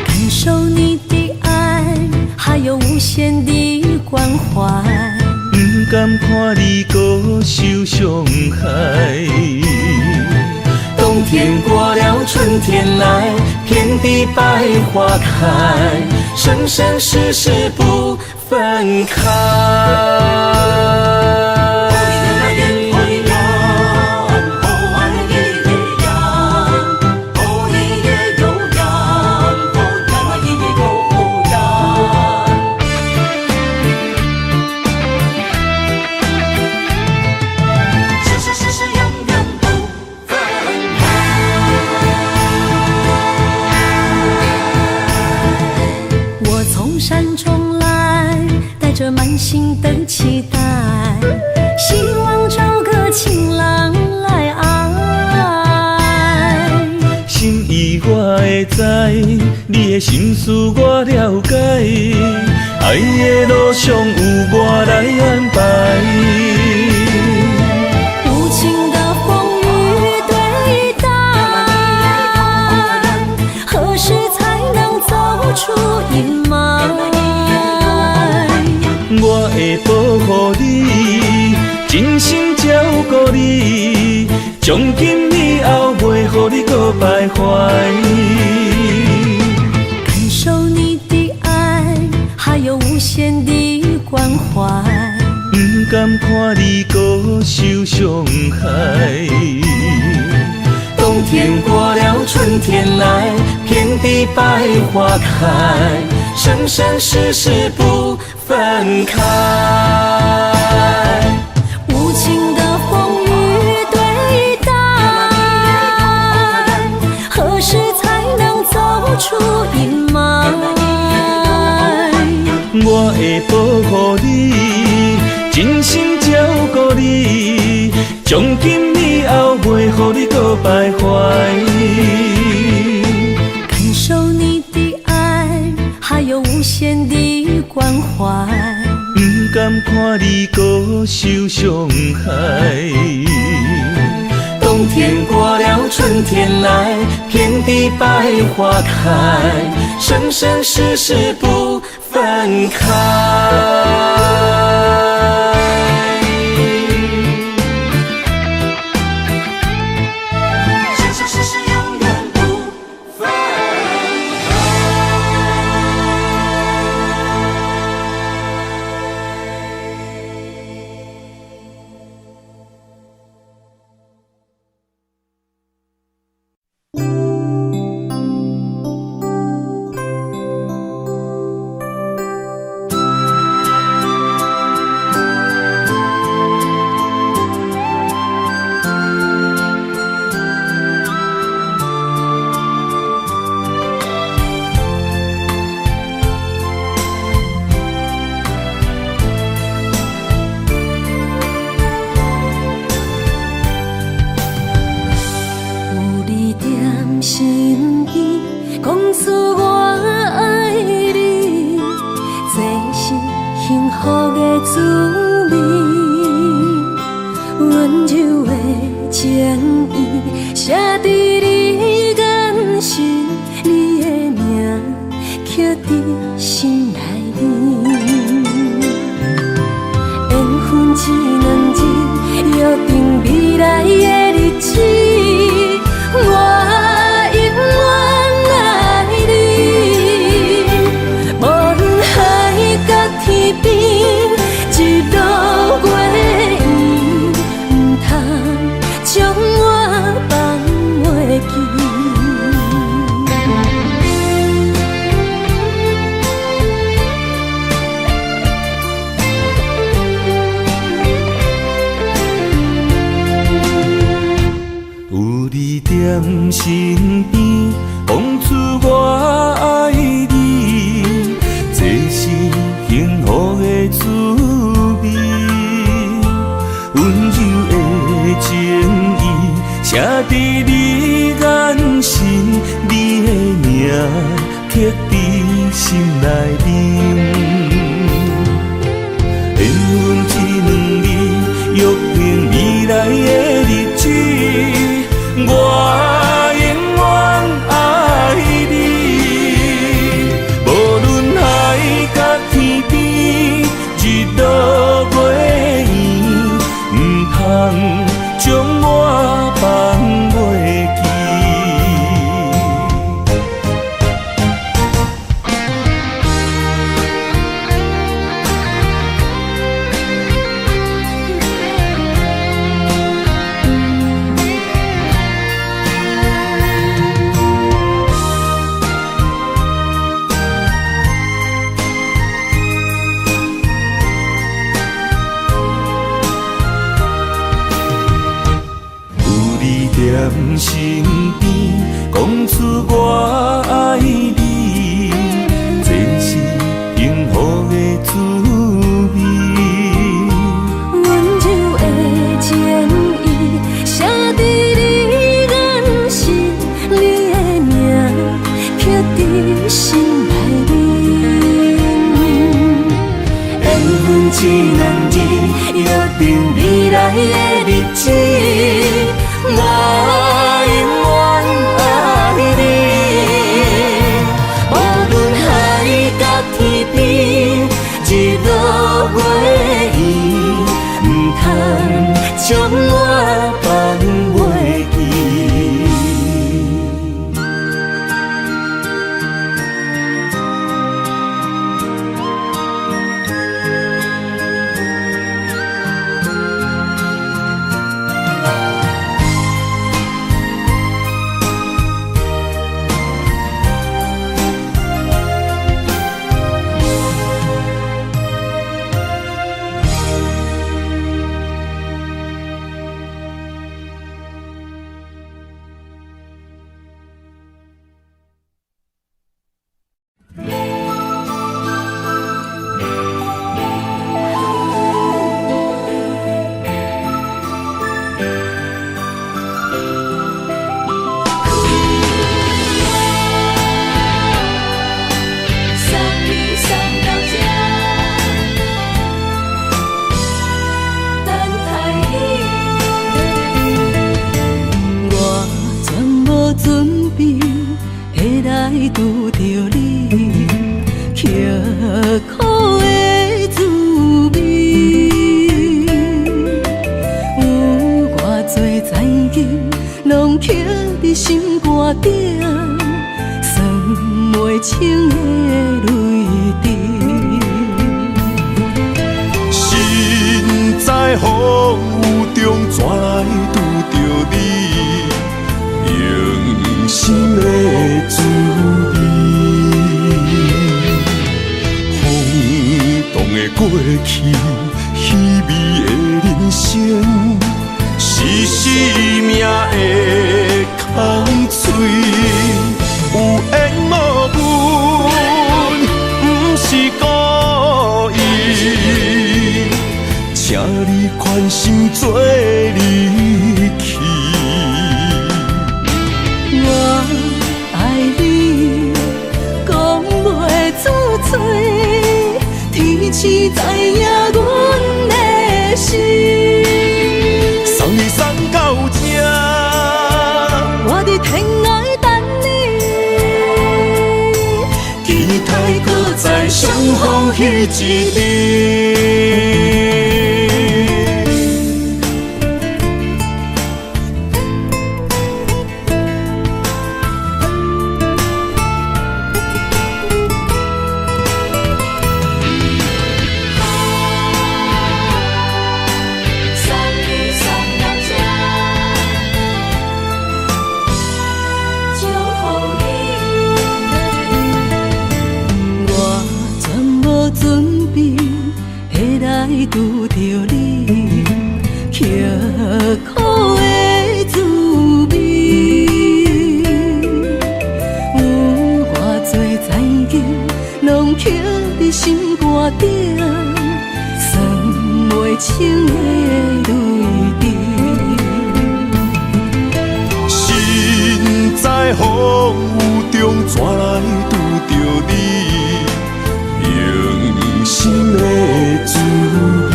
D: 感受你的愛，還有無限的關懷。
C: 毋甘看你閣受傷害。冬天過了，春天來，遍地百花開，生生世世不分開。
D: 我從山中來，帶着滿心的期待，希望找個情郎來愛。
C: 你的心思我了解，愛的路上有我來安排。
A: 無情的風雨對待，何時才能走出陰霾？
C: 我會保護你，真心照顧你，從今以後袂予你閣徘徊。
A: 感受你的愛，還有無限的關懷。
C: 毋甘看你閣受傷害。
B: 冬天過了，春天來，遍地百花開，生生世世不分開。
A: 無情的風雨對待，何時才能走出陰霾？
C: 我會保護你，真心照顧你，從今以後袂予你閣徘徊。
A: 感受你的愛，還有無限的關懷。
C: 毋甘看你閣受傷害。
B: 冬天過了，春天來，遍地百花開，生生世世不分開。生生世世永遠不分開。
A: 有你踮身邊，講出我愛你，這是幸福的滋味。溫柔的情意，寫佇你眼神，你的名刻佇心內面。緣分這兩字，約定未來的日子。我永遠愛你，無論海角天邊，日落月圓，毋通將我放袂記。
C: 有你踮身邊，講出我愛你，這是幸福的滋味。溫柔的情意，寫佇你眼神，你的名刻佇心內面。緣分這兩字，約定未來的日子，我永遠愛你。無論海角天邊，日落月圓，毋通將我放袂記。
D: 这两日，约定未来的日子，我永远爱你。无论海角天边，日落月圆，毋通将我放袂记。
A: 送你送到这，等待你。我全无准备会来拄著你，刻苦的滋味，有偌济残金拢刻伫心肝顶，算袂清的泪滴。
B: 身在风雨中，怎来拄著你？用心的滋味。风动的过去，稀微的人生，是生命的空嘴。有缘无分，不是故意。请你宽心做离去。
A: 我爱你，讲袂出嘴，天时知影阮的心。
B: 送你送到这，
A: 我伫天涯等你，
B: 期待阁再相逢彼一日。
A: 送你送到这，祝福你。我全无准备会来拄著你，刻苦的滋味，有偌济残金拢刻伫心肝顶，算袂清的泪滴。
B: 身在风雨中，怎来拄著你？用心的滋味。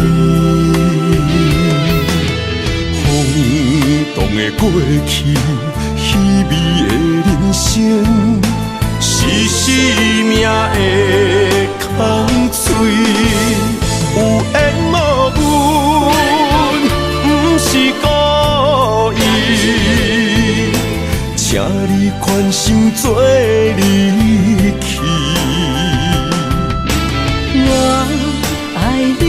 B: 风动的过去，稀微的人生，是生命的空嘴。有缘无分，不是故意。请你宽心做离去。
A: 我爱你，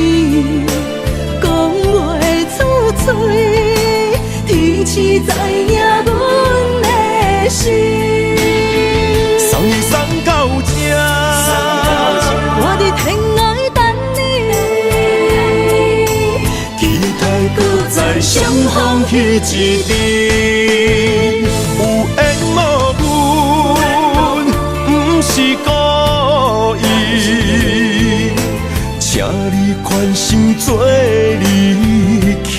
A: 讲袂出嘴，天时知影阮的心。
B: 送你送到这，
A: 我伫天涯等你，
B: 期待阁再相逢彼一日。有缘无分，不是故意。请你宽心做离去。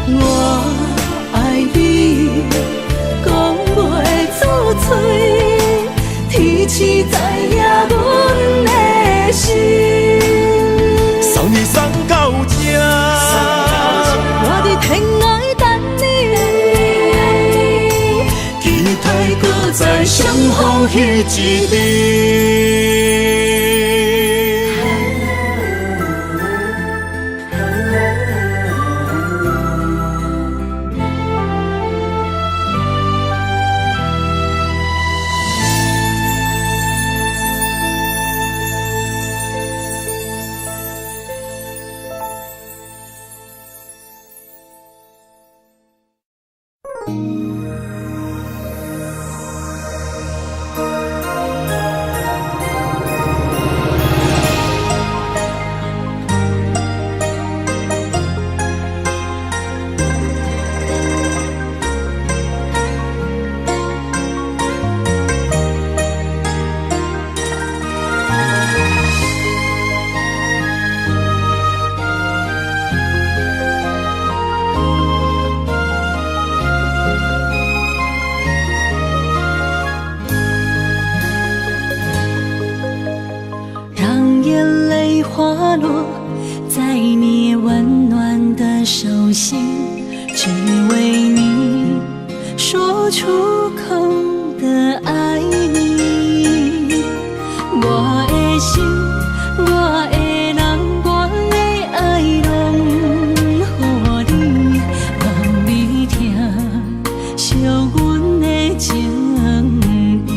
A: 我爱你，讲袂出嘴，天时知影阮的心。
B: 風彼一日。
D: 讓眼淚滑落在你溫暖的手心，只為你說出口的愛你。我的心，我的人，我的愛，攏予你，望你疼惜阮的情意。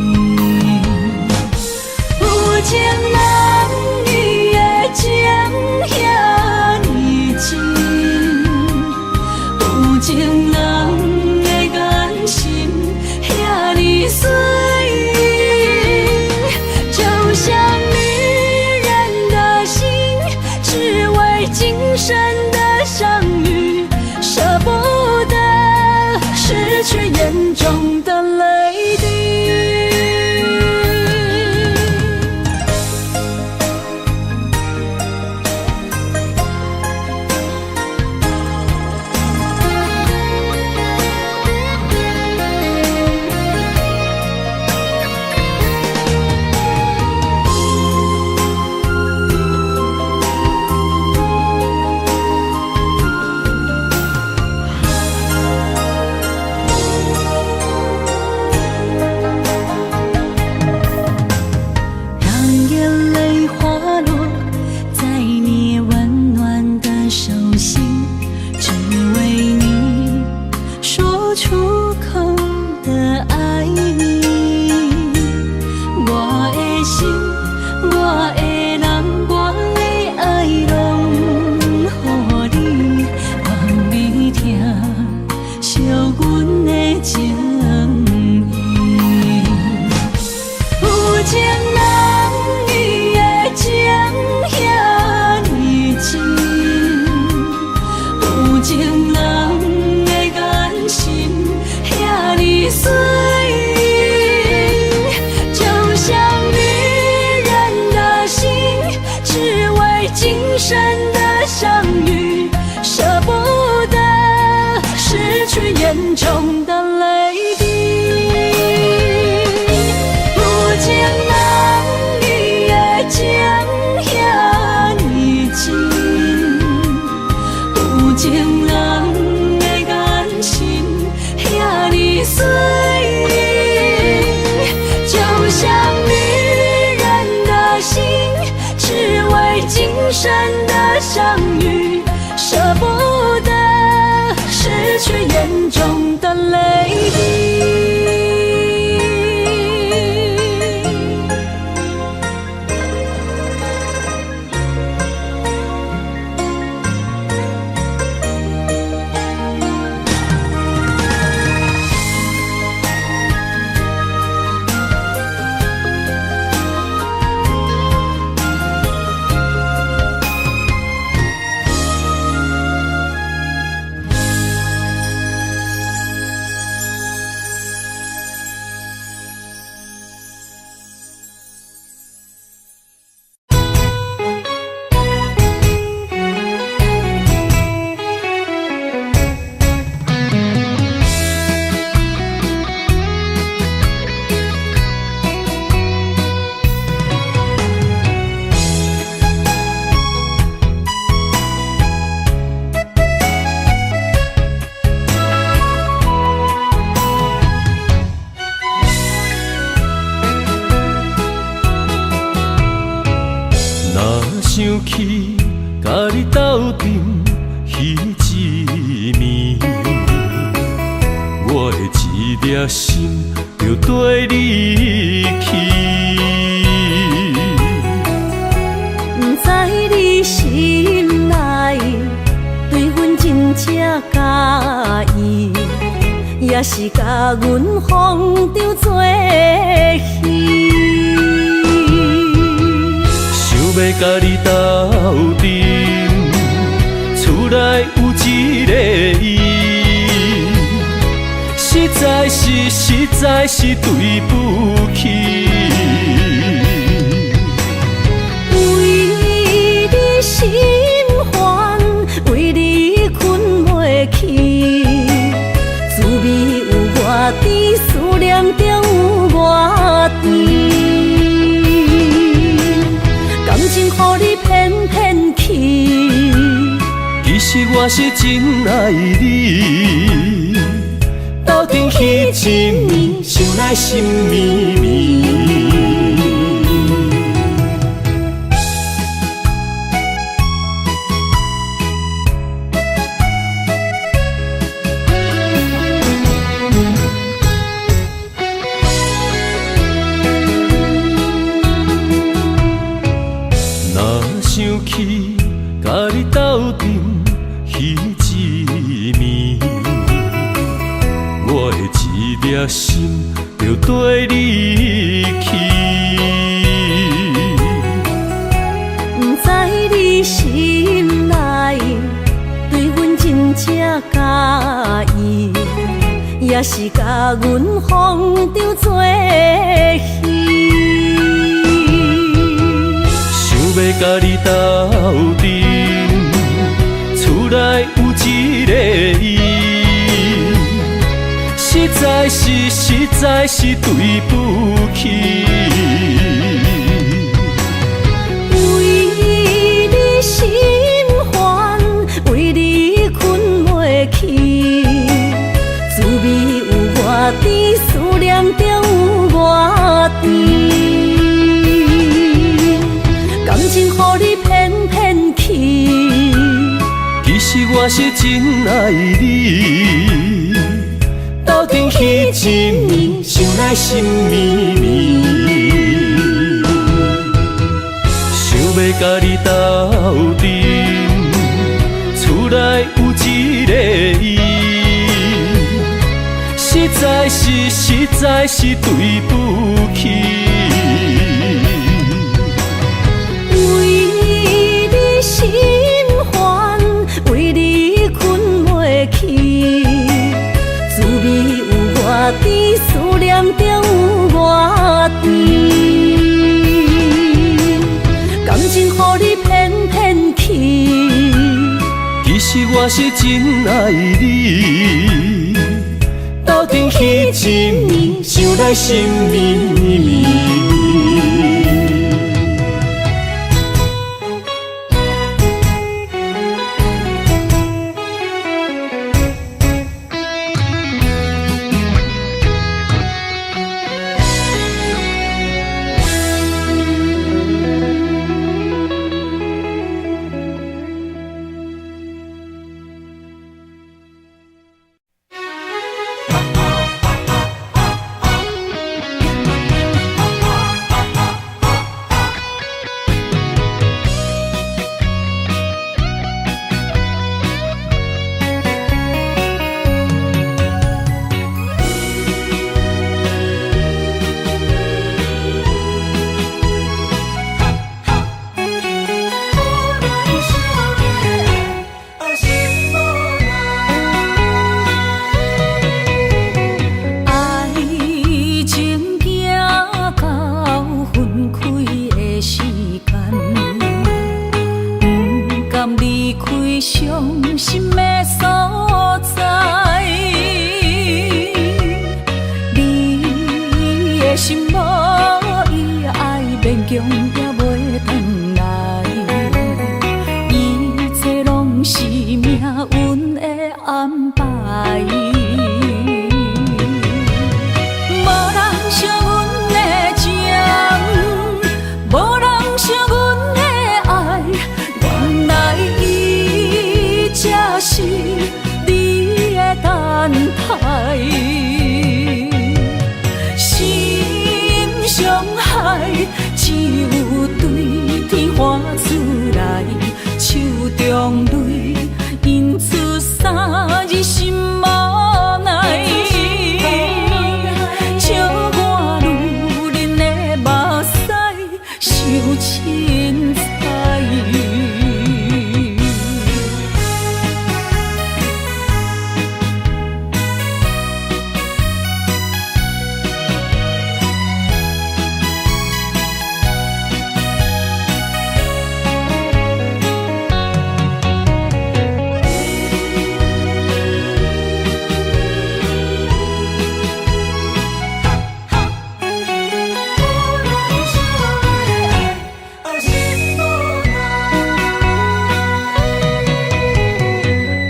D: 有情人伊的情遐呢真，有情人的眼神遐呢媠，就像女人的心，只為今生的相遇，捨不得失去眼中的淚滴。讓眼淚滑落在你溫暖的手心，只為你說出口的愛你。我的心，我的人，我的愛，攏予你，望你疼惜阮的情意。有情人伊的情遐呢真，有情人的眼神遐呢媠，就像女人的心，只為今生的相遇，捨不得失去眼中的淚滴。有情人伊的情遐呢真，有情人的眼神遐呢媠，就像女人的心，只為今生的相遇，捨不得失去眼中的淚滴。
C: 去，共你鬥陣彼一暝，我的一粒心就綴你去。
D: 毋知你心內對阮真正佮意，抑是共阮風中做戲。
C: 想欲共你鬥陣，厝內有一个伊，實在是實在是對不起。
D: 為你心煩，為你睏袂去，滋味有偌甜，思念中有偌甜。感情予你騙騙去，
C: 其實我是真愛你，鬥陣彼一暝，想來心綿綿。若想起共你鬥陣彼一暝，我的一粒心就綴你去。
D: 毋知你心內對阮真正佮意，抑是共阮風中做戲。
C: 想欲共你鬥陣，厝內有一个伊，實在是實在是對不起。
D: 為你心煩，為你睏袂去，滋味有偌甜，思念中有偌甜。感情予你騙騙去，
C: 其實我是真愛你，鬥陣彼一暝，想來心綿綿。想欲共你鬥陣，厝內有一个伊，實在是實在是對不起。
D: 為你心煩，為你睏袂去，滋味有偌甜，思念中有偌甜。感情予你騙騙去，
C: 其實我是真愛你，鬥陣彼一暝，想來心綿綿。
A: 愛情行到分開的時間，毋甘離開傷心的所在。你的心無伊愛，勉強也袂轉來，一切攏是命運的安排。無人惜阮的情，無人惜阮的愛，喊出來，手中淚印出三字心無奈。笑我女人的目屎傷凊彩。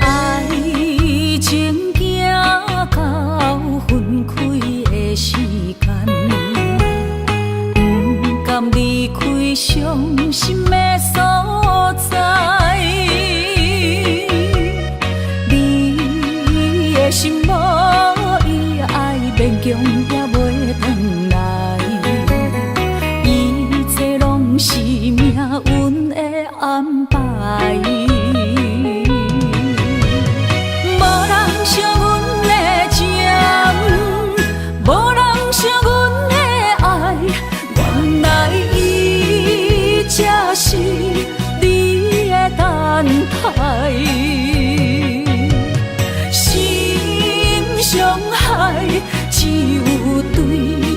A: 愛情行到分開的時間，不甘離開傷心的所在。你的心無伊愛，勉強也袂轉來，一切攏是命運的安排。無人惜阮的情，無人惜阮的愛，原來伊才是你的等待。心傷害，只有對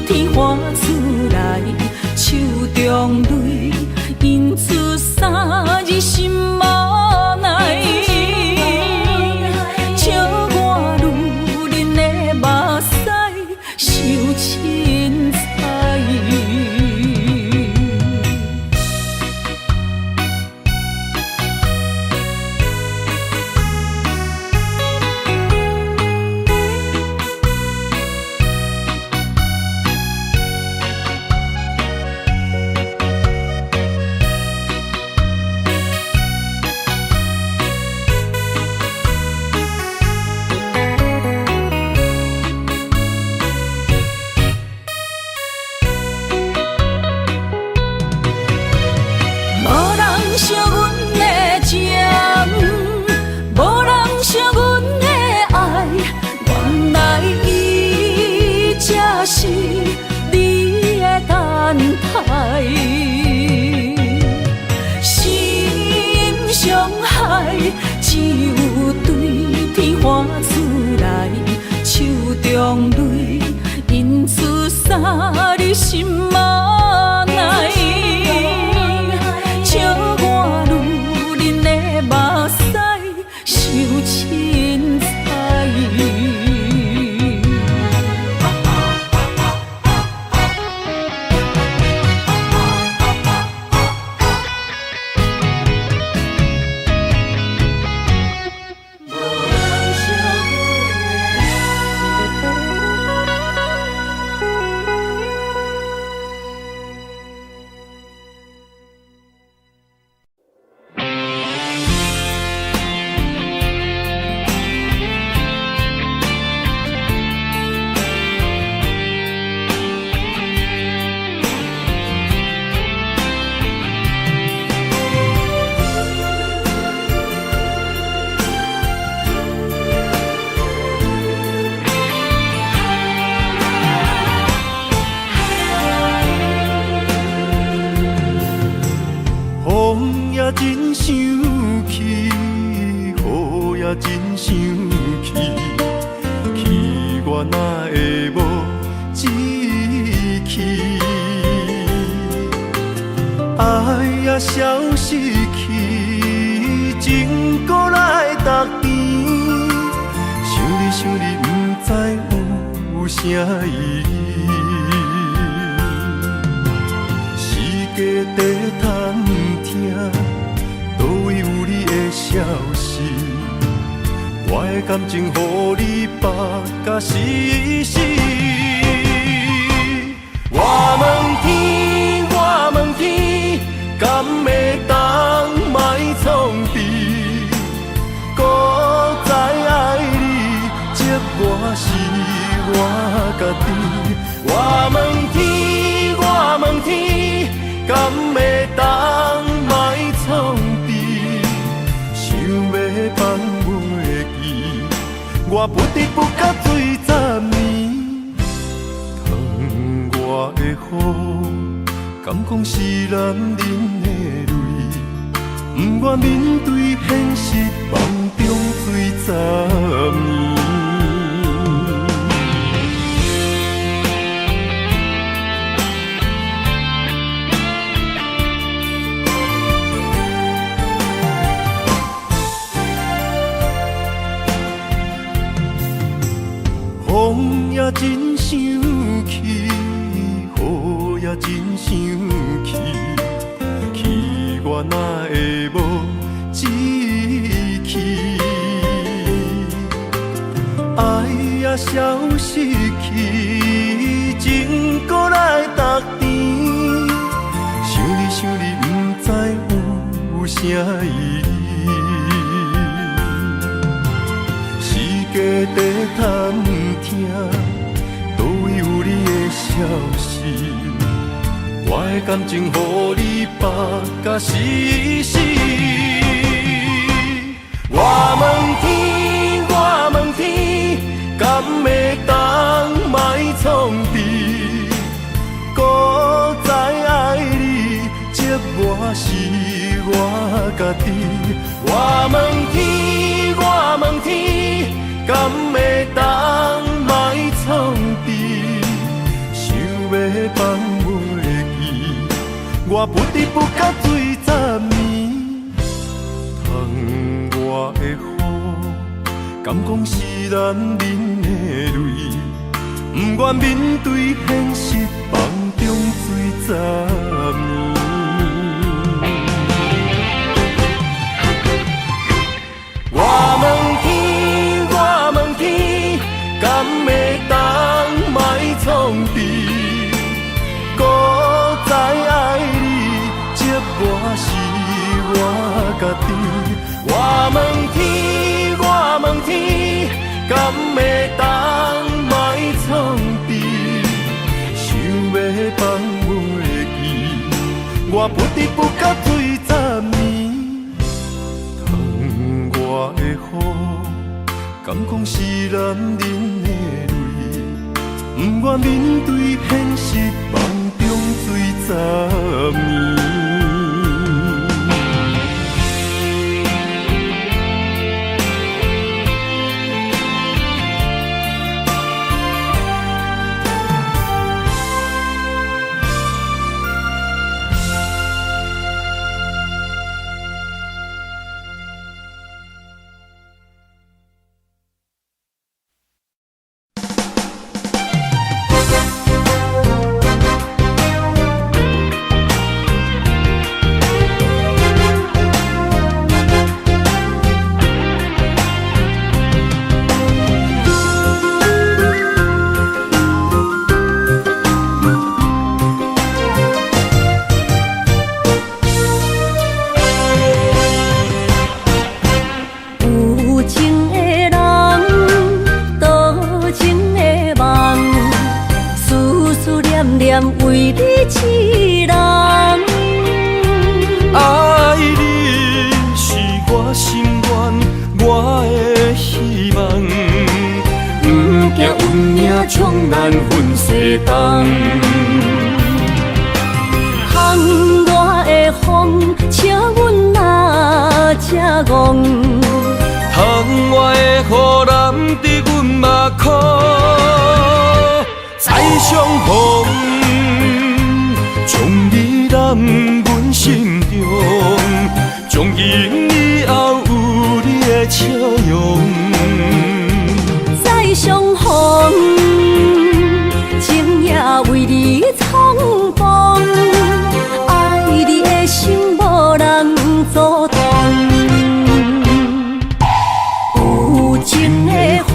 A: 天喊出來，手中淚印出三字心無奈。笑我女人的目屎傷凊彩。無人惜阮的情，無人惜阮的愛，原來伊才是你的等待。心傷害，只有對天喊出來，手中淚印出三字心無奈。笑我女人的目屎傷凊彩。
B: 風也真生氣，雨也真生氣，氣我哪會無志氣？愛也消失去，情閣來逐甜。想你想你，毋知有啥意義。世界在探聽，佗位有你的消息？我的感情予你縛甲死死。我問天，我問天，敢會當莫創治？閣再愛你，折磨是我家己。我問天，我問天，敢會當莫我不知不覺醉十暝。窗外的雨，敢講是男人的淚？不願面對現實，夢中醉十暝。風也真生氣，雨也真生氣，氣我哪會無志氣？愛也消失去，情閣來逐甜。想你想你，不知有啥意義。世界在探聽，佗位有你的消息？我的感情予你縛甲死死。我問天，我問天，敢會當莫創治？搁再愛你，折磨是我家己。我問天，我問天，敢會當莫創治？想欲放袂記，我不知不覺醉十暝。窗外的雨，敢講是男人的淚？不願面對現實，夢中醉十暝。我問天，我問天，敢會當莫創治？搁再愛你，折磨是我家己。我問天，我問天，敢會當莫創治？想欲放袂記，我不知不覺醉十暝。窗外的雨，敢講是男人的淚？不願面對現實，夢中醉十暝。
D: 有情的人，多情的夢，思思念念為你痴人。
C: 愛你是我心願，我的希望。不驚運命將咱分西東。
D: 窗外的風，笑阮若這戇。
C: 窗外的雨淋得阮目眶，再相逢，将你揽阮心中，从今以後有你的笑容。
D: 再相逢，情也為你重逢，愛你的心無人阻擋。有情的風，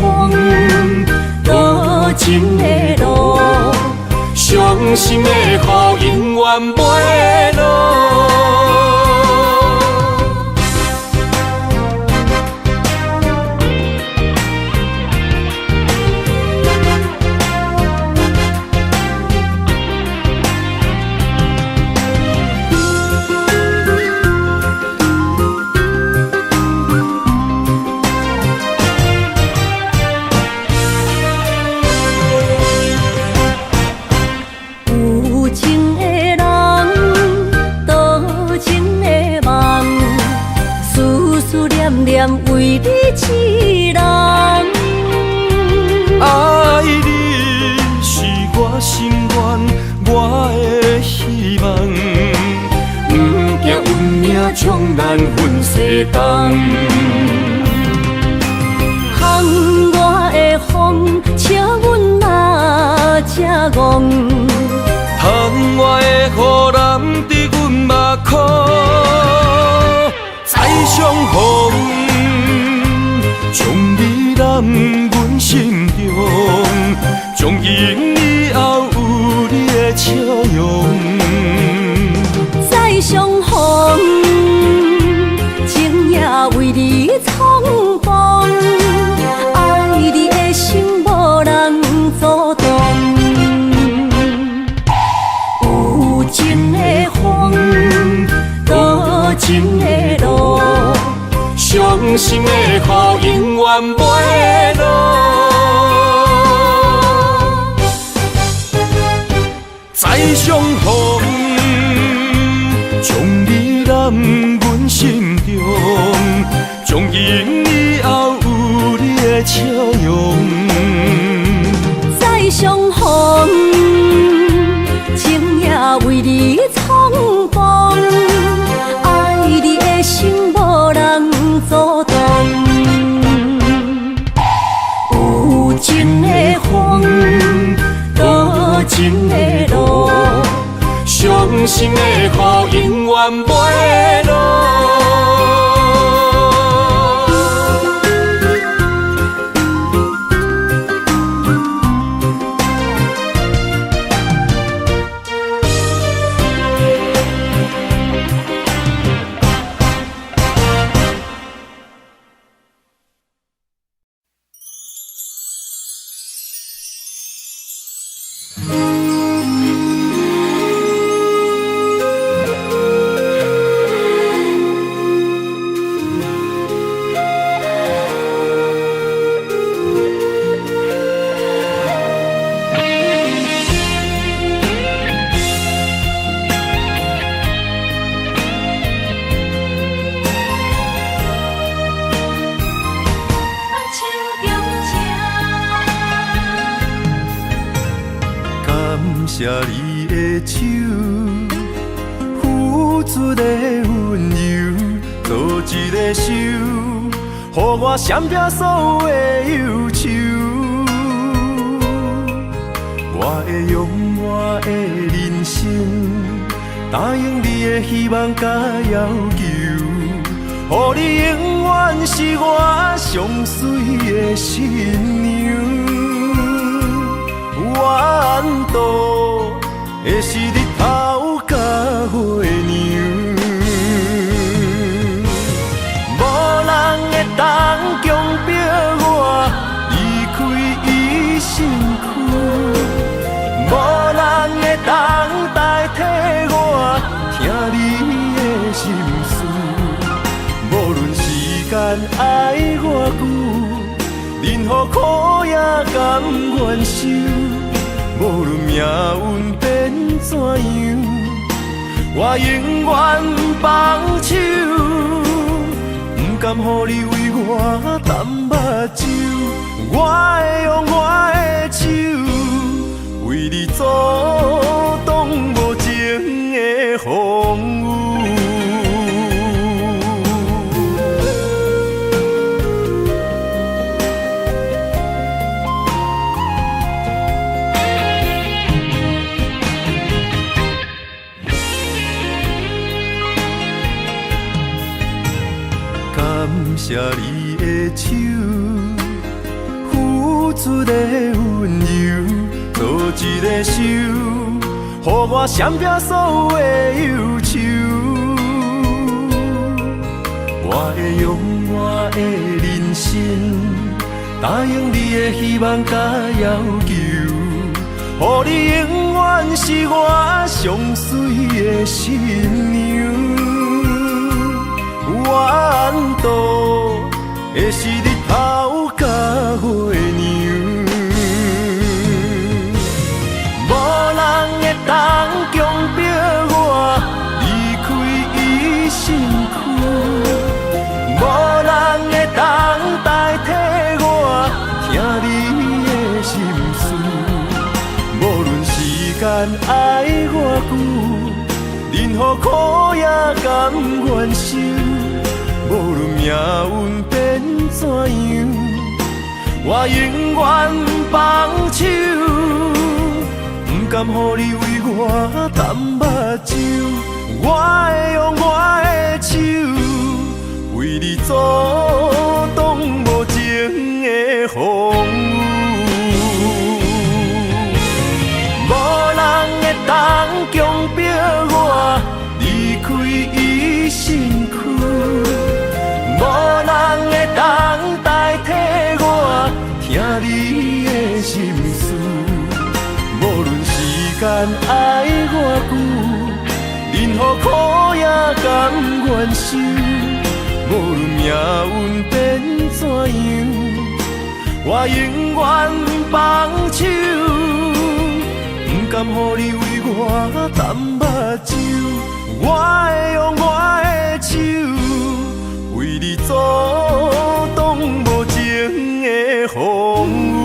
D: 多情的路，
C: 傷心的雨永遠袂落。
D: 念為你一人。
C: 愛你是我心願，我的希望。毋驚運命將咱分西東。
D: 窗外的風，笑阮若這戇。
C: 窗外的雨淋伫阮目眶，再相逢，將你攬阮心中，從今以後有你的笑容。
D: 再相逢，情也為你創風，愛你的心無人阻擋。有情的風，多情的路，
C: 傷心的雨永遠袂落。再相逢，將你攬阮心中，從今以後有你的笑容。
D: 再相逢，情也為你創風，愛你的心無人阻擋。有情的風，多情的路，
C: 傷心的雨永遠袂落。
B: 感謝你的手，付出的溫柔，做一个手，予我閃避所有的憂愁。我會用我的人生，答應你的希望佮要求，予你永遠是我上媠的新娘。怨度的是日頭佮月娘，無人會當強迫我離開伊身軀，無人會當代替我聽你的心事。無論時間愛偌久，任何苦也甘願受。無論命運變怎樣，我永遠放手，不甘予你為我澹目睭，我會用我的手，為你阻擋無情的風雨。感謝你的手，付出的溫柔，做一个手，予我閃避所有的憂愁。我會用我的人生，答應你的希望佮要求，予你永遠是我上媠的新娘。怨度的是日頭佮月娘，無人會當強迫我離開伊身軀，無人會任何苦也甘愿受。无论命运变怎样，我永远放手，不甘予你为我澹目睭。我会用我的手，为你阻挡无情的风雨。无人会当强迫我离开伊身躯，无人会当代替我听你的心事。无论时间爱偌久，任何苦也甘愿受。无论命运变怎样，我永远放手，不甘予你为我澹目睭。我会用我的手，为你阻挡无情的风雨。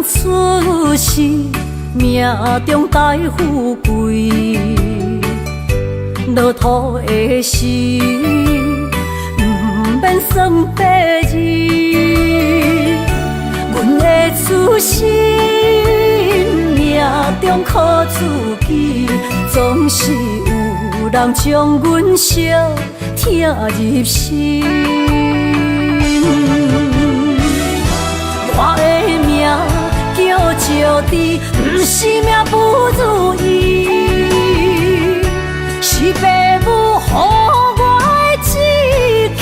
D: 出世，命中带富贵，落土的时，毋免算八字。阮的出身，命中靠自己，总是有人将阮惜疼入心。我的命叫石智，毋是命不如意，是父母予我的志气。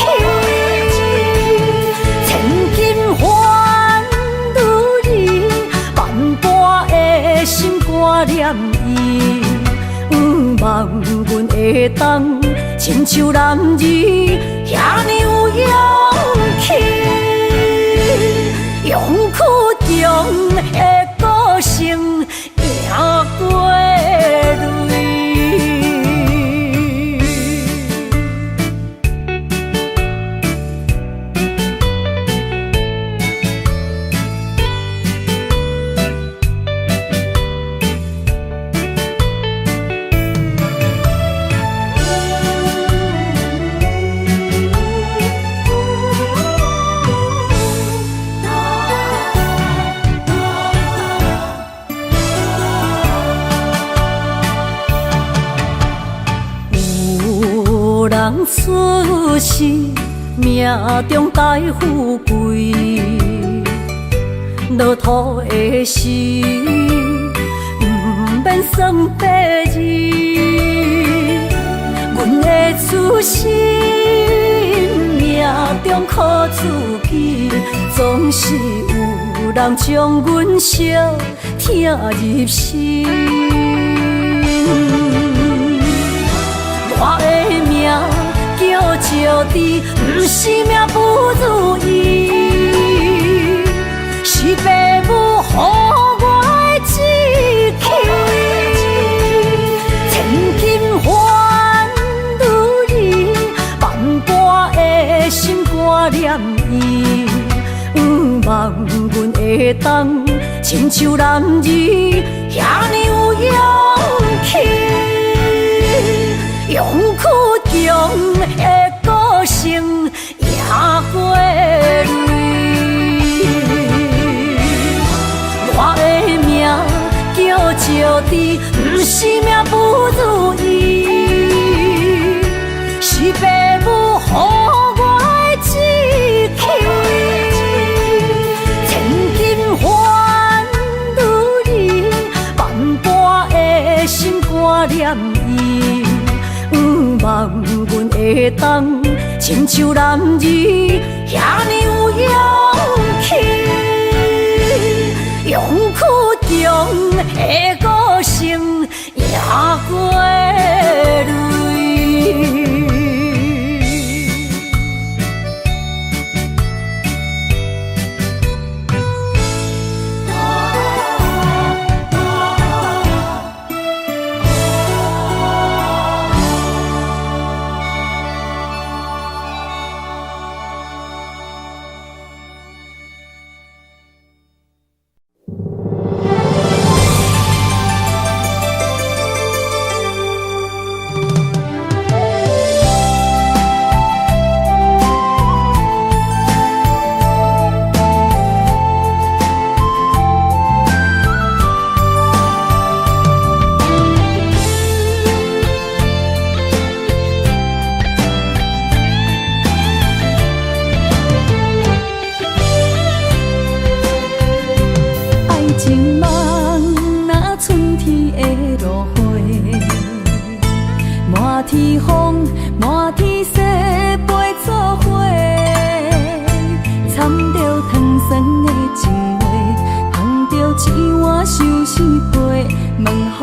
D: 千金换女儿，万般的心肝念伊，毋望阮会当亲像男儿遐呢有勇气。勇气中的个性赢过泪。有人出世，命中带富贵，落土的时，毋免算八字。阮的出身，命中靠自己，总是有人将阮惜疼入心。我的命叫石智，毋是命不如意，是父母予我的志气。千金换女儿，万般的心肝念伊，毋望阮会当亲像男儿遐呢有勇气。勇气中的个性赢过泪。我的命叫石智，毋是命不如意，是父母予我的志气。
A: 會當，親像男兒遐爾有勇氣，勇氣中的個性贏過淚。愛情夢若春天的落花，滿天風，滿天雪飛做伙，掺著糖酸的情話，捧著一碗相思杯，問風